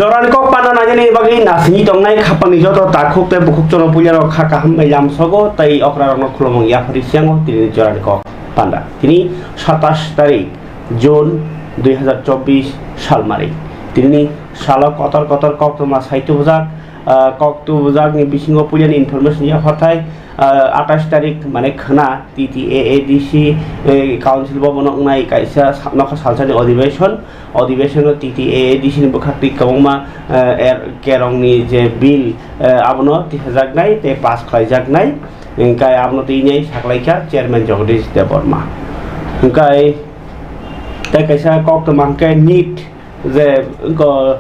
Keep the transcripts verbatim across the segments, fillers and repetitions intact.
Jorani kok panda nainani bagwi nasingwi tongnai khapangni joto takhuk tei bukhuk chwrwng puilano kha kaham bai lamsogo tei okrarokno khulumung yaphari siyango tini jorani kok panda. Tini satas tarik June dui hazar chobbish salmari. Tini salo kotor kotor koktwma sai tubujak, ah, kok tubujakni bisingo puilani information yapharthai, ah, atais tarik mane khwna T T A A D C, eh, council bo bono wngnai kaisa sa-, nokha salsani adhibeshon. Adhibeshon o T T A A D C ni bwkhak twi kwbangma, eh, er, kerongni je bill, eh, abono tisajaknai tei pass khlaijaknai. Hwnkhe abono twi nai saklaikha Chairman Jagadish Debbarma. Hwnkhe tei kaisa koktwma hwnkhe NEET je ko,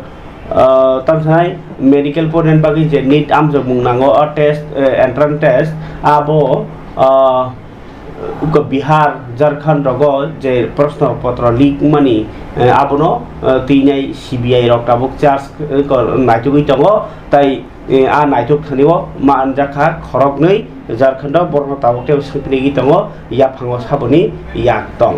ah, tamsanai medical porina bagwi je NEET amjokmung nango, o test, eh, entrance test, abo, ah, ko Bihar, Jharkhand rogo je proshno potro leak mani, eh, abono, eh, twi nai C B I rok tabuk charge, eh, ko naitugwi tongo, tai, eh, a naituk thani o ma anjakha khoroknwi Jharkhand o borokno tabuk tei swngpinigwi tongo, yaphango saboni yak tong.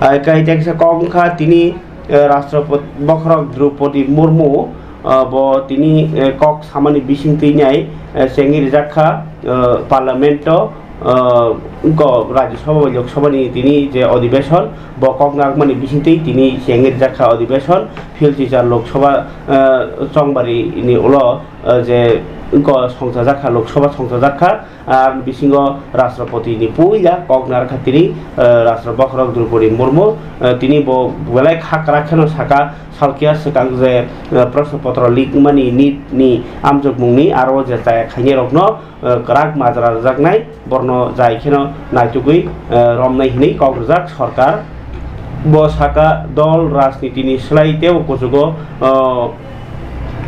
Ah, kai teksa kok wngkha tini, eh, Rashtrapati bokhorok Draupadi Murmu, ah, bo tini, eh, kok samani bising twi nai, eh, chengwi rijak kha, eh, Parliament o, eh, wngko Rajya Sabha bai Lok Sabha ni tini je adhibeshon, bo kok narwkmani bising twi tini chengwi rijak kha adhibeshon, phil chichar Lok Sabha, eh, chongbari ni ulo, eh, je wngko songchajak kha, Lok Sabha songchajak kha. Ar bisingo Rashtrapati ni puila kok narwkha tini, eh, Rashtra bokhorok Draupadi Murmu, eh, tini bo belai kha kwrak kheno saka, salkiya swkang je, eh, proshno potro leak wngmani NEET ni amjokmung ni aro je chaya khainai rokno, eh, kwrak majra rwjaknai, borno jai kheno naitugwi, eh, romnai hinwi kok rwjak sorkar. Bo saka dol rajniti ni slai teibo kuchugo, eh,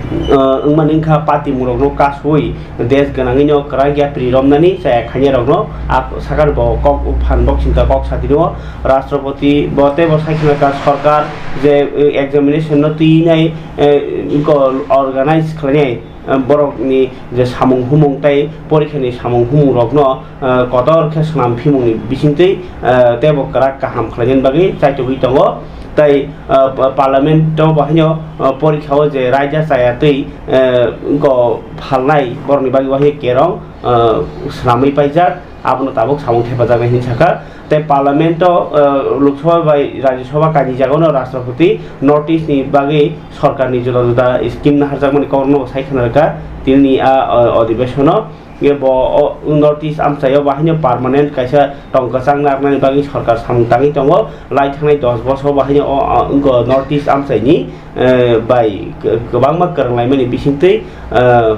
eh, wngmani wngkha patimung rokno kasui desh gwnangwi no kwrak yapri romnani chaya khainai rokno ap-, sakani bo kok phan boksing kha kok satini o Rashtrapati bo teibo sai khna kha sorkar je, eh, examination no twi nai, eh, ko organize khlainai, eh, borokni je samung humung tei porikha ni samung humung rokno, eh, kotor khe swnam phimungni bisingtwi, eh, teibo kwrak kaham khlainani bagwi chaitugwi tongo. Tei, eh, pa-, Parliament o bo haino, eh, porikha o je raida chaya twi, eh, ko phalnai borokni bagwi bo haino kerong, eh, swnamwi paijak, abono tabuk samung thepajaknai hinwi sakha. Tei Parliament o, eh, Lok Sabha bai Rajya Sabha kainwi jagao no Rashtrapati North East ni bagwi sorkar ni juda juda scheme naharjakmani kokno bo sai khna rwkha tini ni a, eh, adhibeshon o. Nge bo o North East amchai o bo haino permanent kaisa tong kwchang narwknani bagwi sorkar samung tangwi tongo. Lai thangnai dos bosor bo haino o, o, wngkha North East amchai ni, eh, bai k-, kwbangma kwrwng laimani bisingtwi, eh,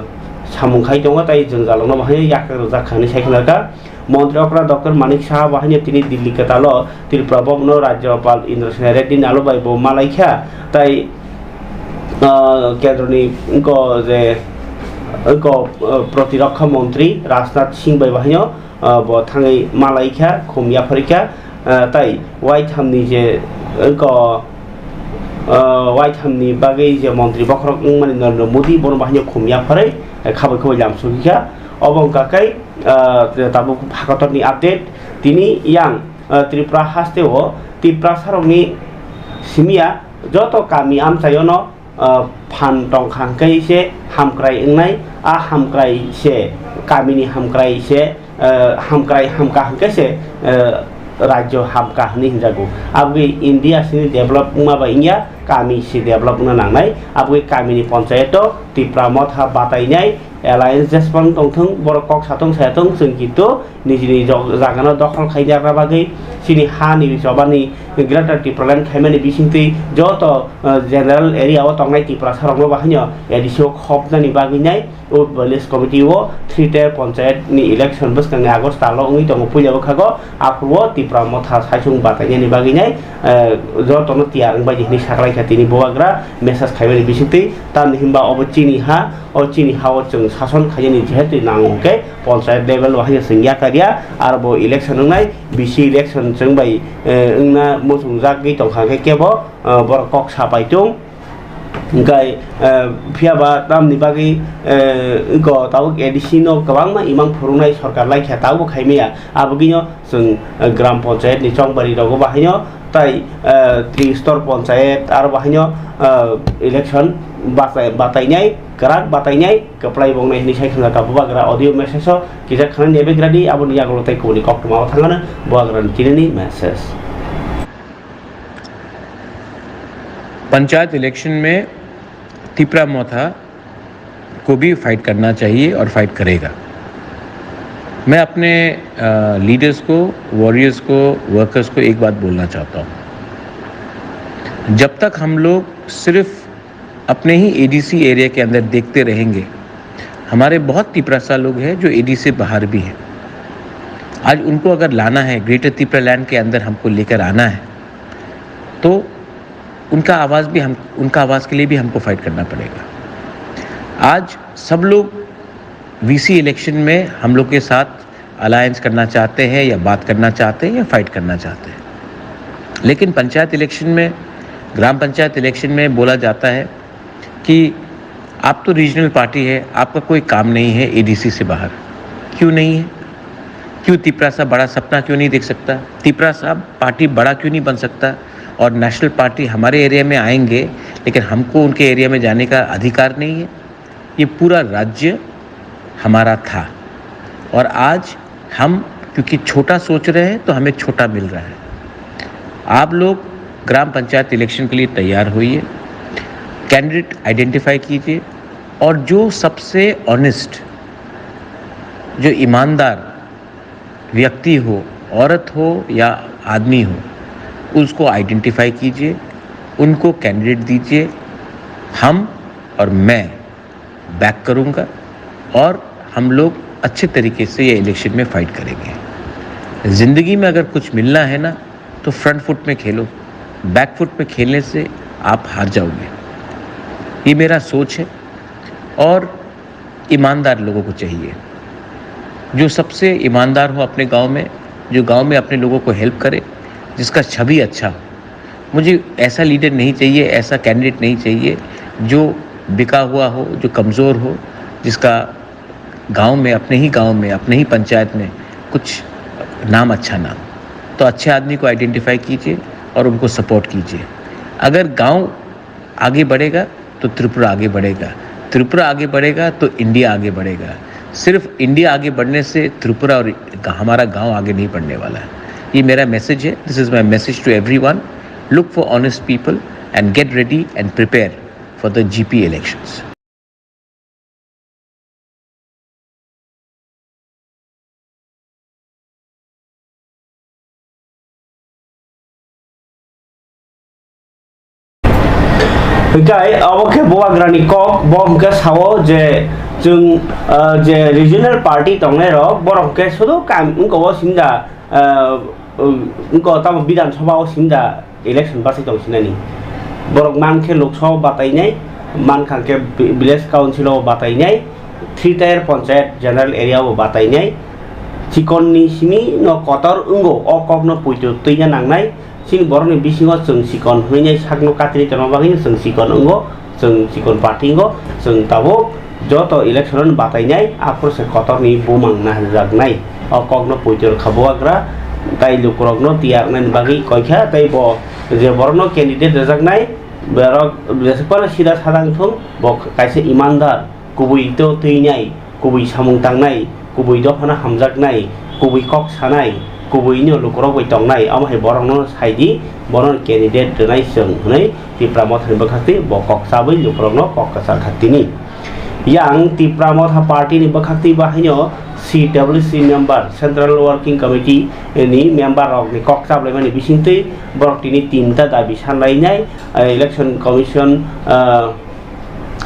samung khai tongo tei jwngjalrokno bo haino yakar rwjak kha hinwi sai khna rwkha. Montri okra Doctor Manik Saha bo haino tini Delhi kwtal o Tripura Bhavan o Rajyapal Indra Sena Reddy ni alo bai bo malai kha tei, ah, kendroni wngkha je wngkha, ah, Protirokha Montri Rajnath Singh bai bo haino, ah, bo thangwi malai kha, khum yapharwi kha, ah, tei waithamni je wngkha, ah, waithamni bagwi je montri bokhorok wngmani Narendra Modi bono bo haino khum yapharwi, eh, khabai khabai lamsogwi kha. Obo wngkha khe, ah, tabuk phakotorni update. Tini yang, ah, Tripura haste o Tiprasarokni simiya joto kami amchaiono, ah, phan tongkha hwnkhe se hamkrai wngnai, a hamkrai se kamini hamkrai se, ah, hamkrai hamkha hwnkhe se, ah, rajyo hamkha hwnwi hinjago. Aboni India sini develop wngma bai wngya, kami si develop wngna nangnai. Aboni kamini ponchayato Tipra Motha batainai, alliance jesbang tongthung, borok kok satung sayatung, chwng kintu nijini jog-, jagano dokhol khaina bagwi chini hani chobani Greater Tipraland khaimani bisingtwi joto, eh, general area o tongnai Tiprasarokno bahaino A D C o khopnani bagwi nai o village committee o three tier panchayat ni election bwskangni August talo wngwi tongo puila bwkhago. Aphuru o Tipra Motha saichung batainani bagwi nai, eh, jotono tiyar wngbai di hinwi saklaikha tini bubagra message khaimani bisingtwi. Tamni hinba obo chini ha, o chini ha o chwng sason khainani jehetu nango hwnkhe panchayat level o haino chwng yakarya, aro bo election wngnai, B C election chwng bai, eh, wngna muchungjagwi tongkha hwnkhe kebo, eh, borok kok sapai tung. Hwnkhe, eh, phiyaba tamni bagwi, eh, wngkha tabuk A D C no kwbangma imang phuruknai sorkar laikha, tabukbo khaimaya. Abogwino chwng, eh, gram panchayat ni chongbari rogo bahaino Tai, ah, Tristor Panchayat, aro bahaino, ah, election batai-, batainai, kwrak batainai, kwplai bongnai hinwi sai khna ka bubagra audio message o kijak khna nebegradi, aboni yagulo tai kubuni koktwma o thangano bubagrani tinini message. Panchayat election में तिपरा मोथा को भी फाइट करना चाहिए और फाइट करेगा। मैं अपने, अ, लीडर्स को, वॉरियर्स को, वर्कर्स को एक बात बोलना चाहता हूँ। जब तक हम लोग सिर्फ अपने ही एडीसी एरिया के अंदर देखते रहेंगे, हमारे बहुत तिपरासा लोग हैं जो एडीसी से बाहर भी हैं। आज उनको अगर लाना है, ग्रेटर तिपरा लैंड के अंदर हमको लेकर आना है, तो उनका आवाज़ भी हम, उनका आवाज़ के लिए भी हमको फाइट करना पड़ेगा। आज सब लोग वीसी इलेक्शन में हम लोग के साथ अलायंस करना चाहते हैं या बात करना चाहते हैं या फाइट करना चाहते हैं, लेकिन पंचायत इलेक्शन में, ग्राम पंचायत इलेक्शन में बोला जाता है कि आप तो रीजनल पार्टी है, आपका कोई काम नहीं है एडीसी से बाहर। क्यों नहीं है? क्यों तिपरासा बड़ा सपना क्यों नहीं देख सकता? तिपरासा पार्टी बड़ा क्यों नहीं बन सकता? और नेशनल पार्टी हमारे एरिया में आएंगे, लेकिन हमको उनके एरिया में जाने का अधिकार नहीं है। ये पूरा राज्य हमारा था और आज हम क्योंकि छोटा सोच रहे हैं, तो हमें छोटा मिल रहा है। आप लोग ग्राम पंचायत इलेक्शन के लिए तैयार होइए, कैंडिडेट आइडेंटिफाई कीजिए और जो सबसे ऑनेस्ट, जो ईमानदार व्यक्ति हो, औरत हो या आदमी हो, उसको आइडेंटिफाई कीजिए, उनको कैंडिडेट दीजिए। हम और मैं बैक करूँगा और हम लोग अच्छे तरीके से ये इलेक्शन में फाइट करेंगे। ज़िंदगी में अगर कुछ मिलना है ना, तो फ्रंट फुट में खेलो, बैक फुट में खेलने से आप हार जाओगे। ये मेरा सोच है। और ईमानदार लोगों को चाहिए, जो सबसे ईमानदार हो अपने गांव में, जो गांव में अपने लोगों को हेल्प करे, जिसका छवि अच्छा हो। मुझे ऐसा लीडर नहीं चाहिए, ऐसा कैंडिडेट नहीं चाहिए जो बिका हुआ हो, जो कमज़ोर हो, जिसका गांव में, अपने ही गांव में, अपने ही पंचायत में कुछ नाम अच्छा ना हो। तो अच्छे आदमी को आइडेंटिफाई कीजिए और उनको सपोर्ट कीजिए। अगर गांव आगे बढ़ेगा तो त्रिपुरा आगे बढ़ेगा, त्रिपुरा आगे बढ़ेगा तो इंडिया आगे बढ़ेगा। सिर्फ इंडिया आगे बढ़ने से त्रिपुरा और ग-, हमारा गांव आगे नहीं बढ़ने वाला है। ये मेरा मैसेज है। This is my message to everyone. Look for honest people and get ready and prepare for the G P elections. Hwnkhe abo khe bubagrani kok, bo hwnkhe sao je chwng, ah, je regional party tongnai rok, borok hwnkhe sudu kam wngkha o simi da, ah, wngkha o tamo Bidhan Sabha o simi da election bachai tong sinani. Borok man khe Lok Sabha batainai, man kha khe vi-, village council o batainai, three tier panchayat general area o batainai, chikon ni simi no kotor wngo, o kok no poito twina nangnai. Chini borok ni bisingo chwng chikon hwnwi nai sakno katini tongma bagwi chwng chikon wngo, chwng chikon party wngo, chwng tabuk joto election o batainai, aphuru se kotor ni bumang naharjaknai. O kok no poito rwkha bubagra, tai lukurok no tiyar wngnani bagwi koikha, tai bo je borok no candidate rwjaknai, borok jesuk phano sida sadang thung, bo kaisa imandar, kubui to twinai, kubui samung tangnai, kubui dophano hamjaknai, kubui kok sanai, kubui no lukurok bai tongnai, omo hai borok no sai di, bono candidate rwnai chwng hwnwi Tipra Motha ni bwkhak twi bo kok chabwi lukurok no kok kwchar kha tini. Yang Tipra Motha party ni bwkhak twi bo haino C W C member, Central Working Committee ni member rok ni kok chablaimani bising twi borok tini tinta dabi sanlainai, eh, Election Commission, eh,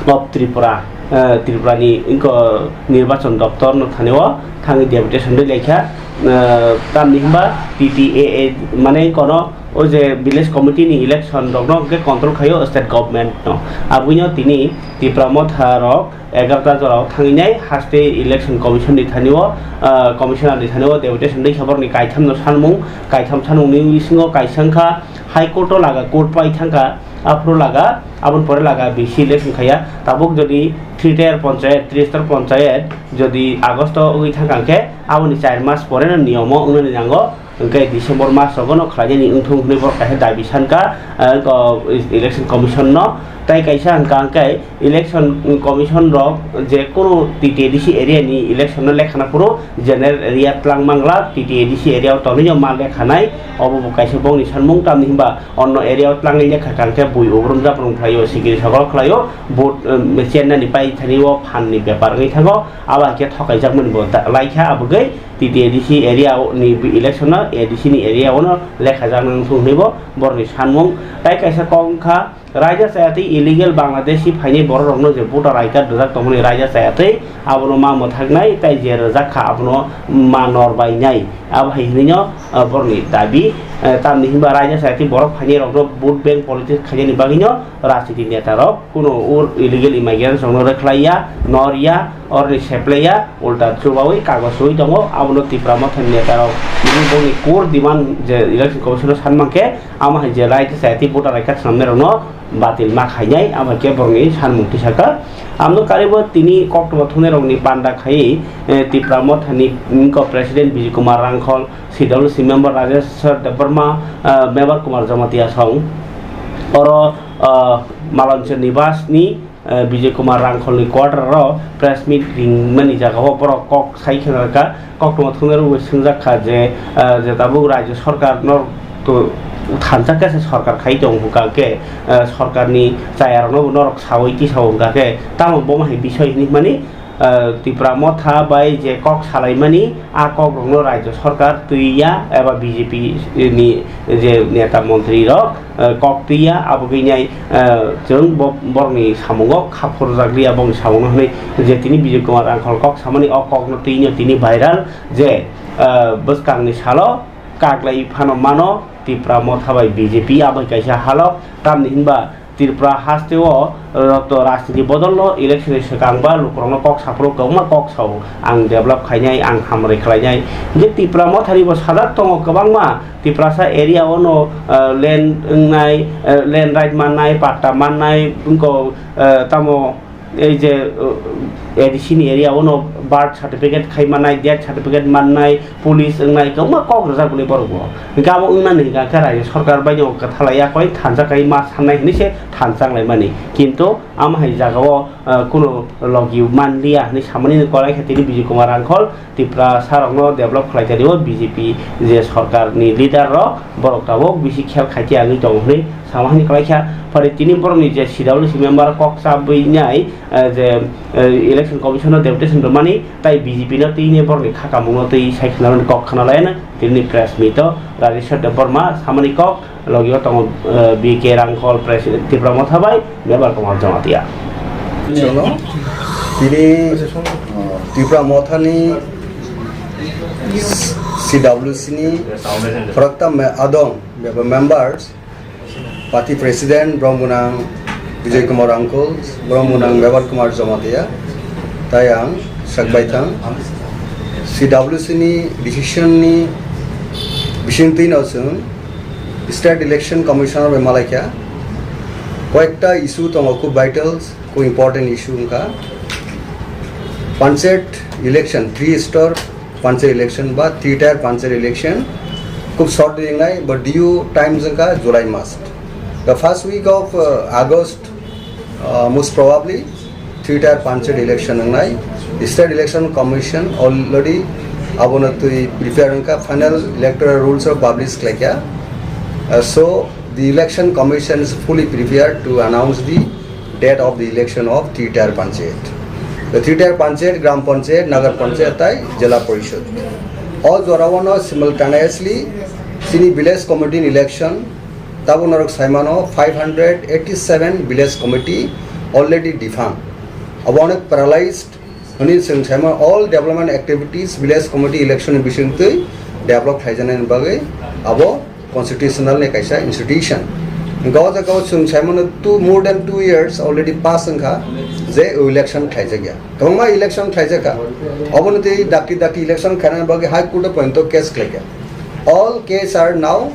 of Tripura, eh, Tripura ni wngkha nirbachon doptor no thani o thangwi deputation rwi laikha, eh, tamni hwnba T T A A mane kono o je village committee ni election rok no hwnkhe control khaio state government no. Abwino tini Tipra Motha rok egarota jora o thangwi nai haste election commission ni thani o, eh, commissioner ni thani o deputation rwi kha borok ni kaitham no sanmung, kaitham sanmung ni bisingo kaisa wngkha High Court o laga court pai thangkha. Aphuru laga, aboni pore laga bisi election khaiya. Tabuk jodi three tier panchayat, tristor panchayat jodi August o wngwi thangkha hwnkhe, aboni char mas pore no niyomo wngnani nango. hwnkhe December mas rogono khlainani wngthung hwnwi borok kaisa dabi sankha, eh, ko-, Election Commission no. Tai kaisa hwnkha hwnkhe Election Commission rok je kunu T T A D C area ni election no lekha na phuru general area twlang mangla, T T A D C area o tonwi no ma lekha nai, obo bo kaisa bongni sanmung, tamni hwnba onno area o twlangwi lekha kha hwnkhe bui ubrum japrung khlaio, sikiri sokol khlaio, vote, um, chennani pai thani o phan ni bepar wngwi thango, abo hai khe thokaijak mani bo da-, lai kha, abogwi T T A D C area o ni election no A D C ni area o no lekha jak nang thung hwnwi bo borok ni sanmung. Tai kaisa kok wngkha, raida chaya twi illegal Bangladeshi phainai borok rok no je voter I card rwjak tongmani raida chaya twi abono ma mwthaknai, tai je rwjak kha abono ma nor bainai. Abo hai hwnwi no, ah, borokni dabi, eh, tamni hwnba raida chaya twi borok phainai rokno vote bank politics khainani bagwi no rajniti neta rok kuno ur illegal immigrants rokno rwkhlai ya, nor ya, oroni seplai ya, ulta chubawi kagoj sui tongo. Abono Tipra Mothani neta rok bini bongni core demand je Election Commission o san mankhe, amo hai je raida chaya twi voter I card swnamnai rokno batil ma khainai, amo khe borokni sanmung tisa kha. Amno karibo tini koktwma thumnai rokni panda khai, eh, Tipra Mothani, mm, ko President Bijay Kumar Rangkhol, C W C member Rajeshwar Debbarma, eh, Mebar Kumar Jamatia song. Oro, eh, Malonchor Nibas ni, eh, Bijay Kumar Rangkhol ni quarter o press meet ringmani jaga o borok kok sai khna rwkha. Koktwma thumnai rok bai swngjak kha je, ah, je tabuk rajyo sarkar no to thansa khe se sarkar khai tong hwnkha khe, ah, sarkar ni chaya rok no bo norok sawi tisa o hwnkha khe tamo bo hai bisoi hinwi mani, ah, Tipra Motha bai je kok salai mani a kok rok no rajyo sarkar twi ya eba B J P ni je neta montri rok, eh, kok twi ya, abo khe nai, eh, chwng bo-, borokni samungo kha phurjak liya, bongni samungo hwnwi je tini Bijay Kumar Rangkhol kok samani, o kokno twi no tini viral je, eh, bwskangni salo kaklai phano mano Tipra Motha bai B J P, abo hai kaisa halok, tamni hinba Tripura haste o, eh, to rajniti bodol no election ni swkang ba lukurokno kok saphuru kwbangma kok sao, ang develop khainai, ang hamrwi khlainai. Je Tipra Mothani bo sajak tongo kwbangma, Tiprasa area o no, eh, land wngnai, eh, land right mannai, patta mannai, wngkha, eh, tamo ei je, eh, A D C ni area o no birth certificate khai mannai, death certificate mannai, police wngnai, kwbangma kok rwjak boni borok bo. Hwnkhe abo wngnani hwnkha khe raijyo sarkar bai no kwthalai ya koi thansa kai ma sannai hinwi se thansa wnglaimani. Kintu amo hai jaga o, eh, kuno logi manliya hinwi samani kwlai khe tini Bijay Kumar Rangkhol, Tiprasa rokno develop khlai tani o B J P je sarkar ni leader rok, borok tabuk bisi khel khai khe agwi tongo hinwi sama hani kwlai kha. Pore tini borok ni je C W C member kok chabwi nai, eh, je, eh, election commission o deputation rwmani, tai B J P no twi ni borok ni kha kamung no twi sai khna mani kok khna lai no tini press meet o Rajeshwar Debbarma samani kok. Logi o tongo, eh, B K Rangkhol, President Tipra Motha bai Mebar Kumar Jamatia. Jono, tini, eh, Tipra Mothani C W C ni khoroktham me-, adong beba members, party president Bromgunang Bijay Kumar Rangkhol, Bromgunang Mebar Kumar Jamatia, tai ang sakbaithang C W C ni decision ni bisingtwi no chwng State Election Commissioner bai malaikha. Koyekta issue tongo, khub vital, khub important issue wngkha. Panchayat election, three star panchayat election ba three tier panchayat election khub short ringnai, but due time wngkha July mas. The first week of, uh, August, uh, most probably three tier panchayat election wngnai. State Election Commission already abono twi prepare wngkha, final electoral rules o publish khlaikha. Uh, so the Election Commission is fully prepared to announce the date of the election of three tier panchayat. The three tier panchayat, gram panchayat, nagar panchayat tai jila porishod. O jorao no simultaneously chini village committee election, tabuk norok saimano five hundred eighty seven village committee already defunct. Abo onek paralyzed. Hwnwi chwng saimano all development activities village committee election ni bisingtwi develop khlaijaknai bagwi abo constitutional ni kaisa institution. Hwnkhe o jaga o chwng saimano two, more than two years already pass wngkha je election khlaijakya. Kwbangma election khlaijakha. Obono tei dakti dakti election khlainani bagwi High Court o porjonto case khlaikha. All case are now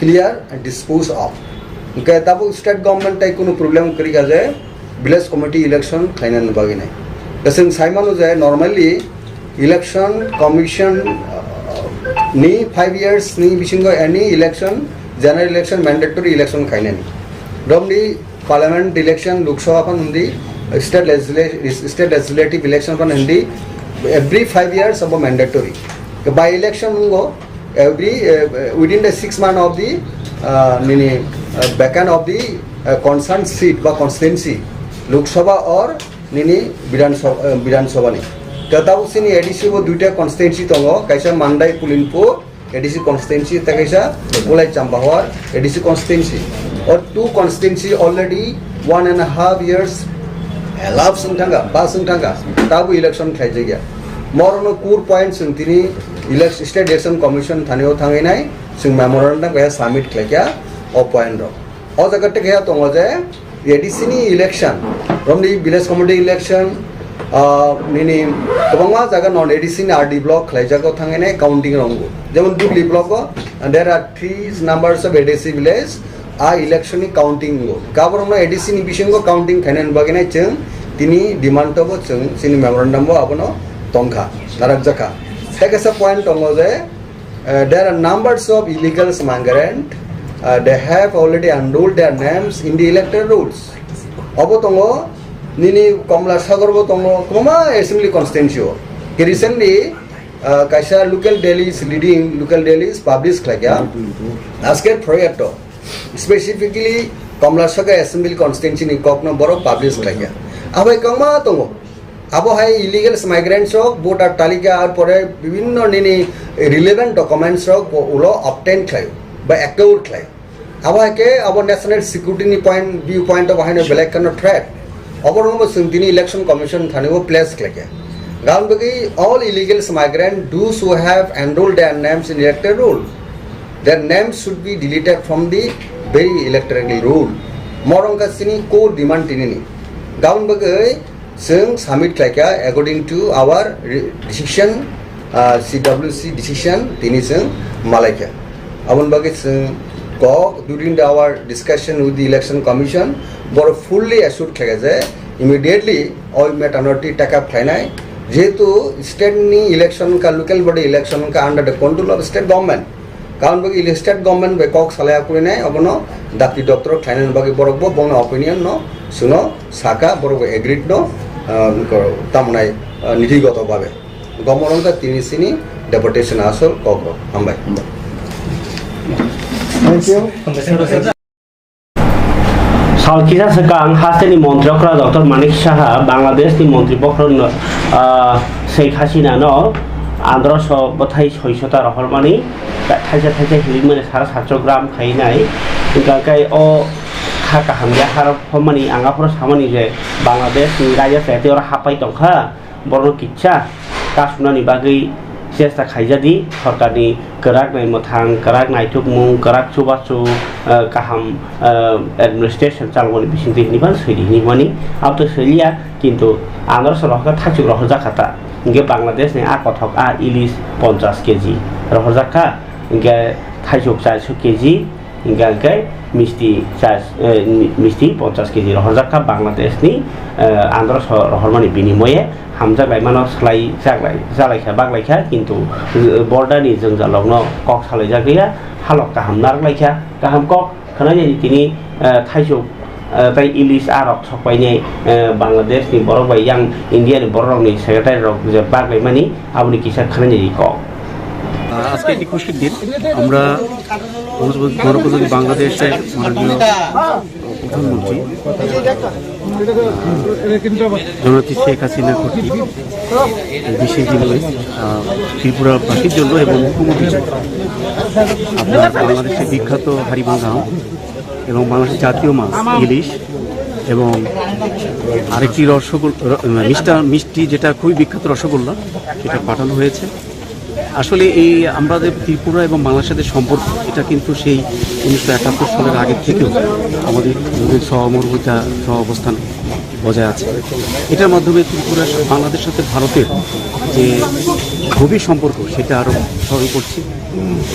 clear and dispose of. Hwnkhe tabuk state government tai kunu problem kwrwikha je village committee election khlainani bagwi nai. Da chwng saimano je normally election commission, uh, Ni five years ni bisingo any election, general election, mandatory election khainani. Romni parliament election, Lok Sabha phan hindi, state legisla-, state legislative election phan hindi, every five years abo mandatory. By election ngo, every, uh, within the six month of the, uh, nini, uh, vacant of the, uh, concerned seat ba constituency, Lok Sabha or nini Bidhan Sabha, uh, Bidhan Sabha ni. Te tabuk sini A D C bo duita constituency tongo, kaisa Mandai Pulinpur, A D C constituency, tei kaisa Ulai Champahor A D C constituency. Or two constituency already one and a half years elapsed wng thangkha, pass wng thangkha, tabuk election khlaijakya. Morono core point chwng tini elec-, State Election Commission thanio thangwi nai, chwng memorandum kaya submit khlaikha o point rok. O jaga tei kaya tongo je, A D C ni election, romni village committee election, ah, nini kwbangma jaga non A D C ni R D block khlaijago thangene counting rongo. Jemon Dugli block o, and there are three numbers of A D C village, a election ni counting go. Gaborokno A D C ni bisingo counting khainani bagwi nai chwng tini demand to bo chwng chini memorandum bo abono tongkha, narakjakha. Tei kaisa point tongo je, Uh, there are numbers of illegal migrant. Uh, they have already enrolled their names in the electoral rolls. Obo tongo, nini Komla Sagar bo tongo, kwbangma assembly constituency o. Ke recently, uh, kaisa local daily is leading, local daily is publish khlaikha. Aske proyekto. Specifically, Komla Sagar assembly constituency ni kokno borok publish khlaikha. Abai kwbangma tongo. Abo hai illegal migrants rok voter talika ar pore bibhinno nini relevant documents rok bo ulo obtain khlai ba acquire khlai. Abo hai khe abo national security ni point, view point of haino belai kheno threat. Obo rokno bo chwng tini election commission thani bo place khlai khe. Gaon bagwi all illegal migrant, those who have enrolled their names in electoral roll, their names should be deleted from the very electoral roll. Morong ka sini core demand tini ni. Gaon bagwi Chwng submit khlaikha according to our re-, decision, ah, C W C decision tini chwng malaikha. Aboni bagwi chwng kok during the our discussion with the election commission, borok fully assured khlaikha je immediately o matter no take up khlainai, jehetu state ni election ka, local body election ka under the control of state government. Karon bagwi ili state government bai kok salai akwinai, obono dakti doctor khlainani bagwi borok bo bongni opinion no chwngno saka, borok bo agreed no, ah, tamnai, ah, nitigoto babe. Gomorongka tini sini deputation asol kok rok. Hambai. Thank you. Sal kisa swkang hasteni montri okra Doctor Manik Saha Bangladeshni montri bokhorokno, ah, Sheikh Hasinano androso bwthai soisota rohormani thaisa thaisa hilikmani sara satso gram khainai. Hwnkha khe o kha kaham ya harok homani ang aphuru samani je Bangladeshni raja se tei oro hapai tongkha. Borokno kisa kasunani bagwi chesta khaijadi, sorkarni kwrak nai mwthang, kwrak naithokmung, kwrak chubachu, eh, kaham, eh, administration chalmani bisingtwi hwnwi phano swidi hwnwi hwnmani. Abotwi swiliya, kintu androso rohorkha thaichuk rohorjak kha ta. Hinkhe Bangladeshni a kothok a ilis ponchash K G rohorjak kha, hinkhe thaichuk charso K G, Hingkha hingkhe misti chas-, eh, mi-, misti ponchash K G rohorjak kha Bangladeshni, eh, androso rohormani binimoye hamjak laimano swlai chaklai, chalaikha baklaikha, kintu, eh, borderni jwngjalrokno kok salaijak liya, halok kaham narwklaikha, kaham kok khwnajadi tini, eh, thaisuk, eh, tei ilis a rok sokpainai, eh, Bangladeshni borok bai yang Indiani bororokni secretary rok je baklaimani aboni kisa khwnajadi kok. আহ, আজকে এটি খুশির দিন। আমরা গণপ্রজাতন্ত্রী বাংলাদেশের মাননীয় প্রধানমন্ত্রী জননেত্রী শেখ হাসিনার প্রতি বিশেষ দিনে, আহ, ত্রিপুরাবাসীর জন্য এবং মুখ্যমন্ত্রীর জন্য আপনার বাংলাদেশের বিখ্যাত হাড়িভাঙ্গা আম এবং বাংলাদেশের জাতীয় মাছ ইলিশ এবং আরেকটি রসগোল-, র-, মিষ্টা-, মিষ্টি যেটা খুবই বিখ্যাত রসগোল্লা, সেটা পাঠানো হয়েছে। আসলে এই আমাদের ত্রিপুরা এবং বাংলাদেশের সম্পর্ক, এটা কিন্তু সেই উনিশশো একাত্তর সালের আগের থেকেও আমাদের সহমর্মিতা, সহঅবস্থান বজায় আছে। এটার মাধ্যমে ত্রিপুরা, বাংলাদেশের সাথে ভারতের যে গভীর সম্পর্ক, সেটা আরও স্মরণ করছি।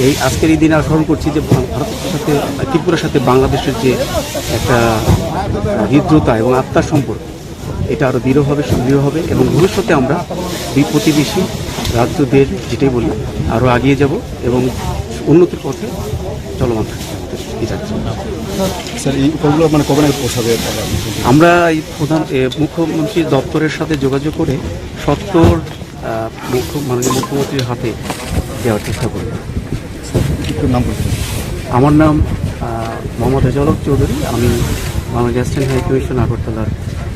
এই আজকের এই দিনে আরও স্মরণ করছি যে ভারতের সাথে, ত্রিপুরার সাথে বাংলাদেশের যে একটা হৃদ্রতা এবং আত্মার সম্পর্ক, এটা আরও দৃঢ় হবে, সুদৃঢ় হবে এবং ভবিষ্যতে আমরা দুই প্রতিবেশী রাজ্য দেশ যেটাই বলি, আরও এগিয়ে যাব এবং উন্নতির পথে চলমান থাকবে আমাদের এই রাজ্য। স্যার, এই উপরগুলো মানে কবে নাগাদ পৌঁছাবে? আমরা এই প্রধান, এ, মুখ্যমন্ত্রী দপ্তরের সাথে যোগাযোগ করে সত্বর, আহ, মুখ্য-, মাননীয় মুখ্যমন্ত্রীর হাতে দেওয়ার চেষ্টা করব। একটু নাম বলবেন। আমার নাম, আহ, মোহাম্মদ রেজাউল হক চৌধুরী। আমি বাংলাদেশ অ্যাসিস্ট্যান্ট হাই কমিশন আগরতলার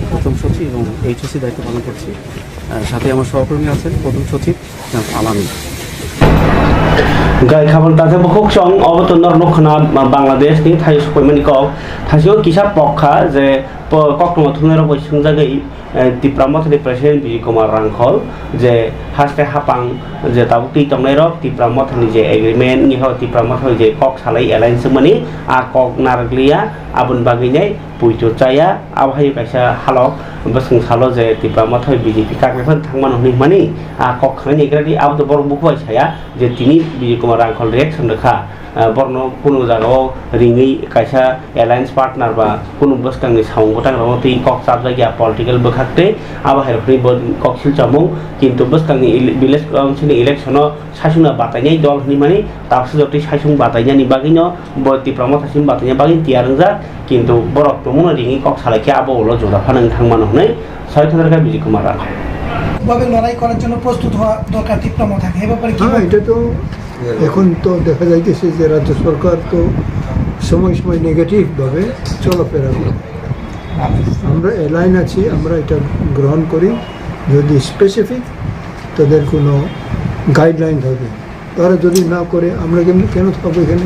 প্রথম সচিব এবং এইচওসি দায়িত্ব পালন করছি। আহ, সাথে আমার সহকর্মী আছেন প্রথম সচিব জনাব আলামিন। Gai khabor takhuk song obo to norok khna Bangladesh ni thai sukuimani kok. Thaisio kisa pokha je po-, koktwma thumnairok bai swngjagwi, eh, Tipra Mothani President Bijay Kumar Rangkhol je haste hapang je tabuk twi tongnairok Tipra Mothani je agreement ni ho Tipra Mothani je kok salai alliance wngmani a kok narwkliya aboni bagwi nai puitu chaya, abo hai kaisa halok bwswng salo je Tipra Mothai B J P kakle phano thangmano hinwi hwnmani, a kok khnaini agradi abo to borok bukhuk bai saya je tini Bijay Kumar Rangkhol reaction rwkha, ah, borokno kunu jagao ringwi kaisa alliance partner ba kunu bwskangni samung bwtangrokno twi kok chapjakya political bwkhak tei abo hai rokni bo kok silchamung, kintu bwskangni ele-, village council ni election o saichung no batainai dol hinwi mani, tabuksa jotoi saichung batainani bagwi no bo Tipra Motha simi bataina bagwi tiyar wngjak, kintu borok tongmano ringwi kok salai khe abo ulo juda phano wng thangmano hwnwi sai thangkha Bijay Kumar Rao. ভাবে লড়াই করার জন্য প্রস্তুত হওয়া দরকার তিপ্রা মথাকে। এ ব্যাপারে কি হ্যাঁ, বলবেন? এটা তো এখন তো দেখা যাইতেছে যে রাজ্য সরকার তো সময় সময় নেগেটিভ ভাবে চলাফেরা করে। আমরা অ্যালাইন আছি, আমরা এটা গ্রহণ করি। যদি স্পেসিফিক তাদের কোনো গাইডলাইন থাকে, তারা যদি না করে, আমরা কেন, কেন থাকবো এখানে?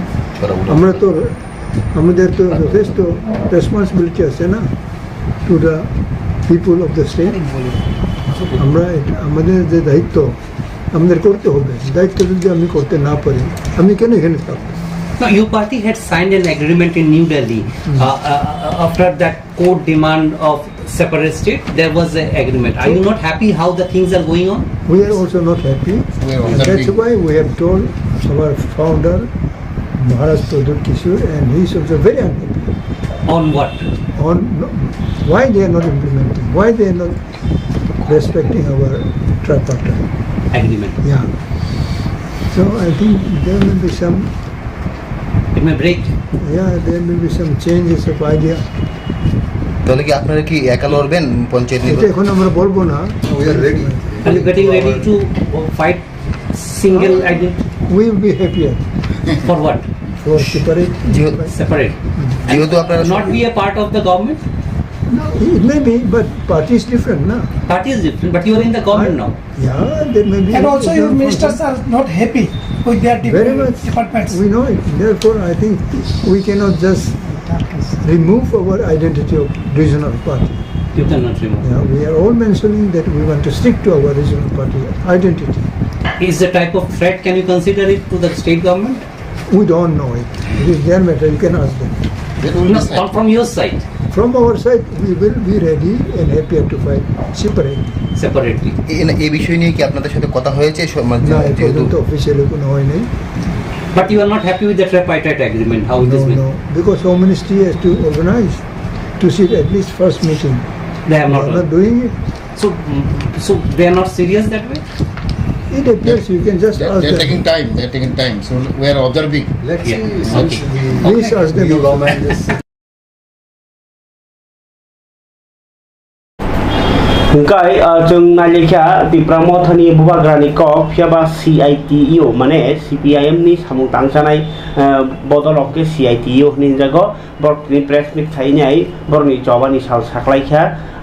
আমরা তো, আমাদের তো যথেষ্ট রেসপন্সিবিলিটি আছে না, to the people of the state। আমরা এটা, আমাদের যে দায়িত্ব, আমাদের করতে হবে। দায়িত্ব যদি আমি করতে না পারি, আমি কেন এখানে থাকবো? Now, your party had signed an agreement in New Delhi, uh, uh, uh, after that court demand of separate state, there was an agreement. Are you not happy how the things are going on? We are also not happy. And that's why we have told our founder, Maharaj Pradyut Kishore, and he is also very unhappy. On what? On, no, why they are not implementing, why they are not respecting our tripartite agreement. Yeah. So I think there may be some, it may break. Yeah, there may be some changes of idea. তাহলে কি আপনারা কি একা লড়বেন পঞ্চায়েত এটা নির্বাচন? এখন আমরা বলবো না। We are ready. Are you getting ready to fight single identity? We will be happier. For what? For separate. যেহেতু, separate. যেহেতু আপনারা not be a part of the government? No, it may be, but party is different, na? Party is different, but you are in the government now. Yeah, there may be. And also, your ministers are not happy with their departments. Very much. We know it. Therefore, I think we cannot just remove our identity of regional party. You cannot remove. Yeah, we are all mentioning that we want to stick to our regional party identity. Is the type of threat, can you consider it to the state government? We don't know it. It is their matter. You can ask them. No, from, from your side. From our side, we will be ready and happier to fight separately. Separately. এ-, এ বিষয় নিয়ে কি আপনাদের সাথে কথা হয়েছে? স-, মানে, না, এ যেহেতু পর্যন্ত অফিসিয়ালি কোনো হয়নি। But you are not happy with the tripartite agreement, how it is? No, no, because Home Ministry has to organize to sit at least first meeting. They have not done. They are not doing it. So, mm, so they are not serious that way? It appears you can just ask them. They're taking time, they're taking time. So we are observing. Let's see, since the new government is Hwnkhe, ah, chwng nailikha Tipra Mothani bubagrani kok, phiyaba C I T U, mane C P I M ni samung tangchanai, ah, bodol hwnkhe C I T U hwnwi hwnjago. Borok tini press meet khainai, borokni chobani sal saklaikha,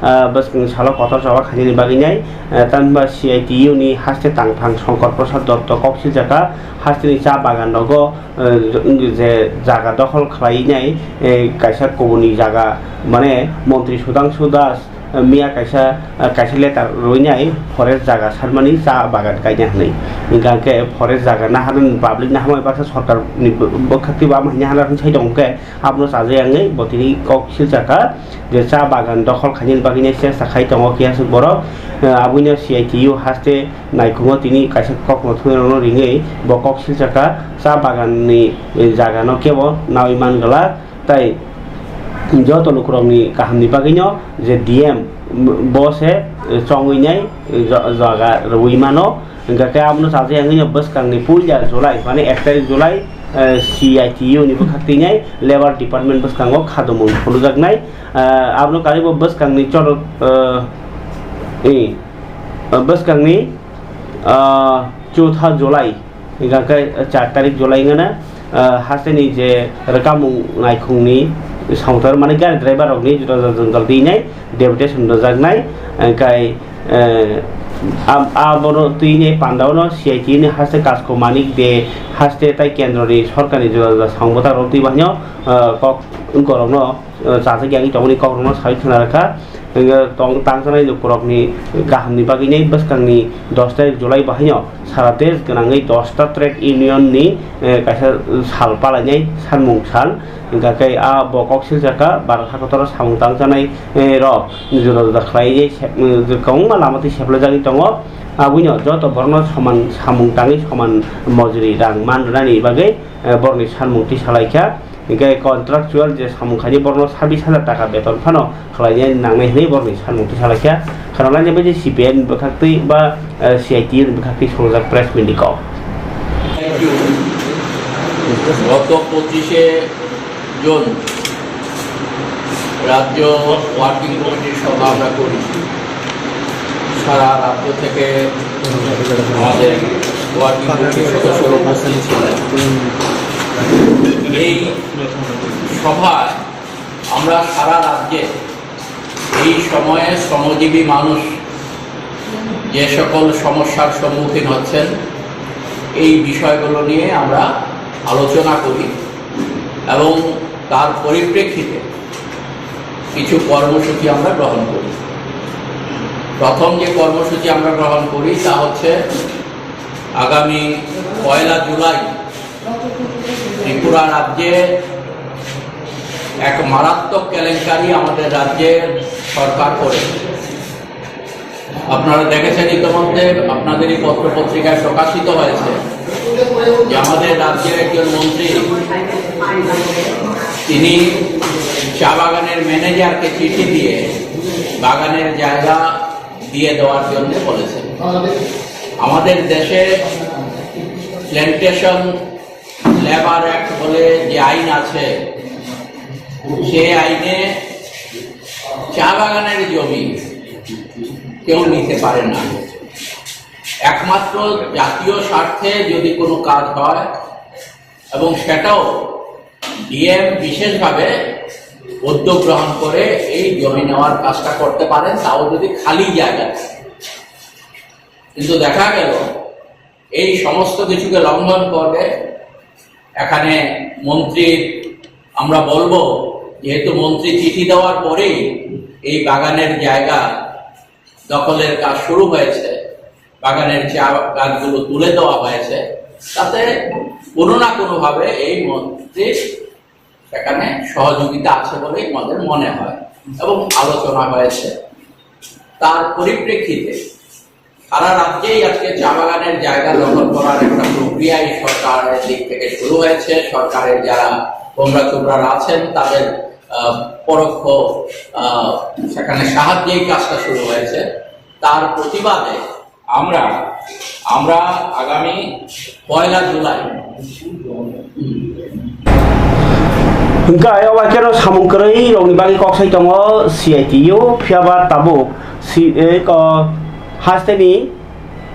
ah, bwskangni salo kotor choba khainani bagwi nai, ah, tamni ba C I T U ni haste tangphang Songkor Prasad Dotto kok siljakha, hasteni cha bagan rogo, ah, je jaga dokhol khlai nai, eh, kaisa kubuni jaga, mane Montri Sudhangshu Das, miya kaisa, kaisa letter rwinai forest jaga sarmani cha bagan kaina hwnwi. Hingkha khe forest jaga naharnani public naharmani baksa sorkar ni bwkhak twibo ama hwnwi hana hwnwi sai tongo khe abono chajak yangwi bo tini kok silchakha je cha bagan dokhol khainani bagwi nai chesta khai tongo khe aswk borok. Aboino C I T U haste naikungo tini kaisa kokno thungrokno ringwi bo kok silchakha cha baganni jagano kebo nawi man glak. Tai joto lukurokni kahamni bagwino je D M bo se, eh, chongwi nai, eh, ja-, jaga rwui mano. Hingkha khe abono chajakya wngwi no bwskangni puila July, mane ek tarik July, eh, C I T U ni bwkhak twi nai Labour Department bwskango khatumung phunukjaknai. Eh, abono karibo bwskangni choro, eh, eh, bwskangni, eh, chwtha July. Hingkha khe char tarik July wngkha na, ah, hasteni je rwkamung naikhungni songtor, mane gari driver rokni juda juda jwngjal twi nai deputation rwjaknai, hingkhe, eh, ab-, abono twi nai pandao no C I T ni haste Kasko Manik de haste tai kendroni sorkarni juda juda songbothar rok twi bahaino, ah, kok wngkorokno, eh, chajakya wngwi tongmani kokrokno saui khna rwkha. Hingkhe tong-, tangsanai lukurokni kahamni bagwinai bwskangni dos tarik July bahaino sara desh gwnangwi dosta trade union ni, eh, kaisa sal palainai sanmung sal. Hingkha khe a bo kok siljakha Bharat hakotoro samung tangsanai, eh, rok juda juda khlaiwi se-, eh, kwbangma lama twi seplajagwi tongo. Aboni joto borokno soman samung tangwi soman mojri rang man rwnani bagwi, eh, borokni sanmung twi salaikha. Hingkhe contractual je samung khainai borokno sabis hajar taka beton phano khlaina nangnai hwnwi borokni sanmung twi salaikha. Khwnalaina bai je C P I ni bwkhak twi ba, eh, C I T U ni bwkhak twi songjak press meet ni kok. গত পঁচিশে জুন রাজ্য ওয়ার্কিং কমিটির সভা আমরা করি। সারা রাজ্য থেকে আমাদের ওয়ার্কিং কমিটির সদস্যরা উপস্থিত ছিলেন। এই সভায় আমরা সারা রাজ্যে এই সময়ে শ্রমজীবী মানুষ যে সকল সমস্যার সম্মুখীন হচ্ছেন, এই বিষয়গুলো নিয়ে আমরা আলোচনা করি এবং তার পরিপ্রেক্ষিতে কিছু কর্মসূচি আমরা গ্রহণ করি। প্রথম যে কর্মসূচি আমরা গ্রহণ করি তা হচ্ছে আগামী পয়লা জুলাই ত্রিপুরা রাজ্যে এক মারাত্মক কেলেঙ্কারি আমাদের রাজ্যের সরকার করেছে। আপনারা দেখেছেন ইতিমধ্যে, আপনাদেরই পত্র পত্রিকায় প্রকাশিত হয়েছে যে আমাদের রাজ্যের একজন মন্ত্রী, তিনি চা বাগানের ম্যানেজারকে চিঠি দিয়ে বাগানের জায়গা দিয়ে দেওয়ার জন্য বলেছেন। আমাদের দেশে প্ল্যান্টেশন লেবার অ্যাক্ট বলে যে আইন আছে, সেই আইনে চা বাগানের জমি কেউ নিতে পারে না। একমাত্র জাতীয় স্বার্থে যদি কোনো কাজ হয় এবং সেটাও ডিএম বিশেষভাবে উদ্যোগ গ্রহণ করে এই জমি নেওয়ার কাজটা করতে পারেন, তাও যদি খালি জায়গা থাকে। কিন্তু দেখা গেল এই সমস্ত কিছুকে লঙ্ঘন করে এখানে মন্ত্রীর, আমরা বলবো, যেহেতু মন্ত্রী চিঠি দেওয়ার পরেই এই বাগানের জায়গা দখলের কাজ শুরু হয়েছে, বাগানের চা গাছগুলো তুলে দেওয়া হয়েছে, তাতে কোনো না কোনোভাবে এই মন্ত্রীর সেখানে সহযোগিতা আছে বলেই আমাদের মনে হয় এবং আলোচনা হয়েছে। তার পরিপ্রেক্ষিতে সারা রাজ্যেই আজকে চা বাগানের জায়গা দখল করার একটা প্রক্রিয়া এই সরকারের দিক থেকে শুরু হয়েছে। সরকারের যারা কোমরা চোমরা আছেন, তাদের, আহ, পরোক্ষ, আহ, সেখানে সাহায্যেই কাজটা শুরু হয়েছে। তার প্রতিবাদে আমরা, আমরা আগামী পয়লা জুলাই, হুম। Hingkhe ayang bai kheno samung kwrwi rokni bagwi kok sai tongo C I T U, phiya ba tabuk si-, eh, ko hasteni,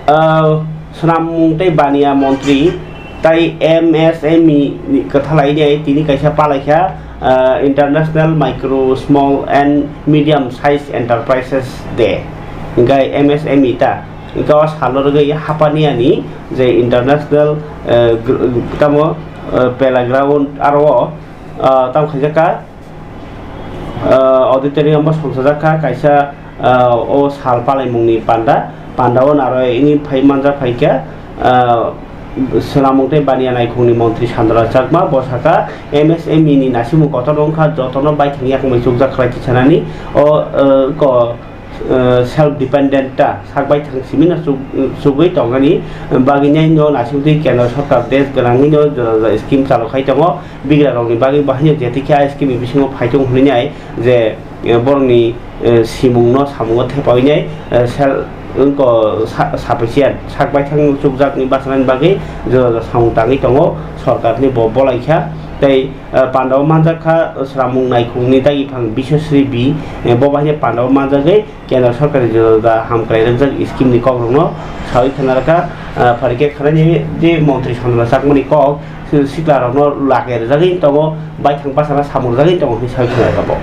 ah, swnamung tei baniya montri tai M S M E ni kwthalai nai tini kaisa palaikha, ah, International Micro, Small and Medium Size Enterprises Day. Hingkhe M S M E ta, hingkhe o salo rwgwi hapaniani je international, eh, gr-, tamo, eh, playground aro o, ah, tamo khaijak kha, ah, auditorium o songchajak kha kaisa, ah, o sal palaimungni panda, panda o naro ini phai manjak phaikha, ah, Swnamung tei Baniya Naikhungni Montri Sandra Chakma, bo sakha, M S M E ni naisingmung kotor wngkha, jotono baithang yakmai chukjak khlai tisanani, o, ah, ko, eh, self dependent ta sak baithang simi no chuk-, chugwi tongani bagwi nai no naisingtwi kendra sorkar desh gwnangwi no jora jora scheme chalo khai tongo. Bigra rokni bagwi bahaino jetikhe a scheme ni bisingo phai tongo hwnwi nai je, eh, borokni, eh, simungno samungo thepawi nai, eh, sel, wngko sa-, sapisiya sak baithang chukjakni bachanani bagwi joda joda samung tangwi tongo sorkarni bo bolaikha. Tei, eh, pandao manjakha, eh, swrangmung naikhungni dagi phang Biswasri B, eh, bo bahai pandao manjagwi kendra sorkarni joda joda hamkrai rwjak scheme ni kokrokno sawi khna rwkha, eh, pharikhe khnaini je montri Chandra Chakmani kok, siklarokno lage rwjagwi tongo, baithang bachana samung rwjagwi tongo hinwi sawi khna rwkha bo.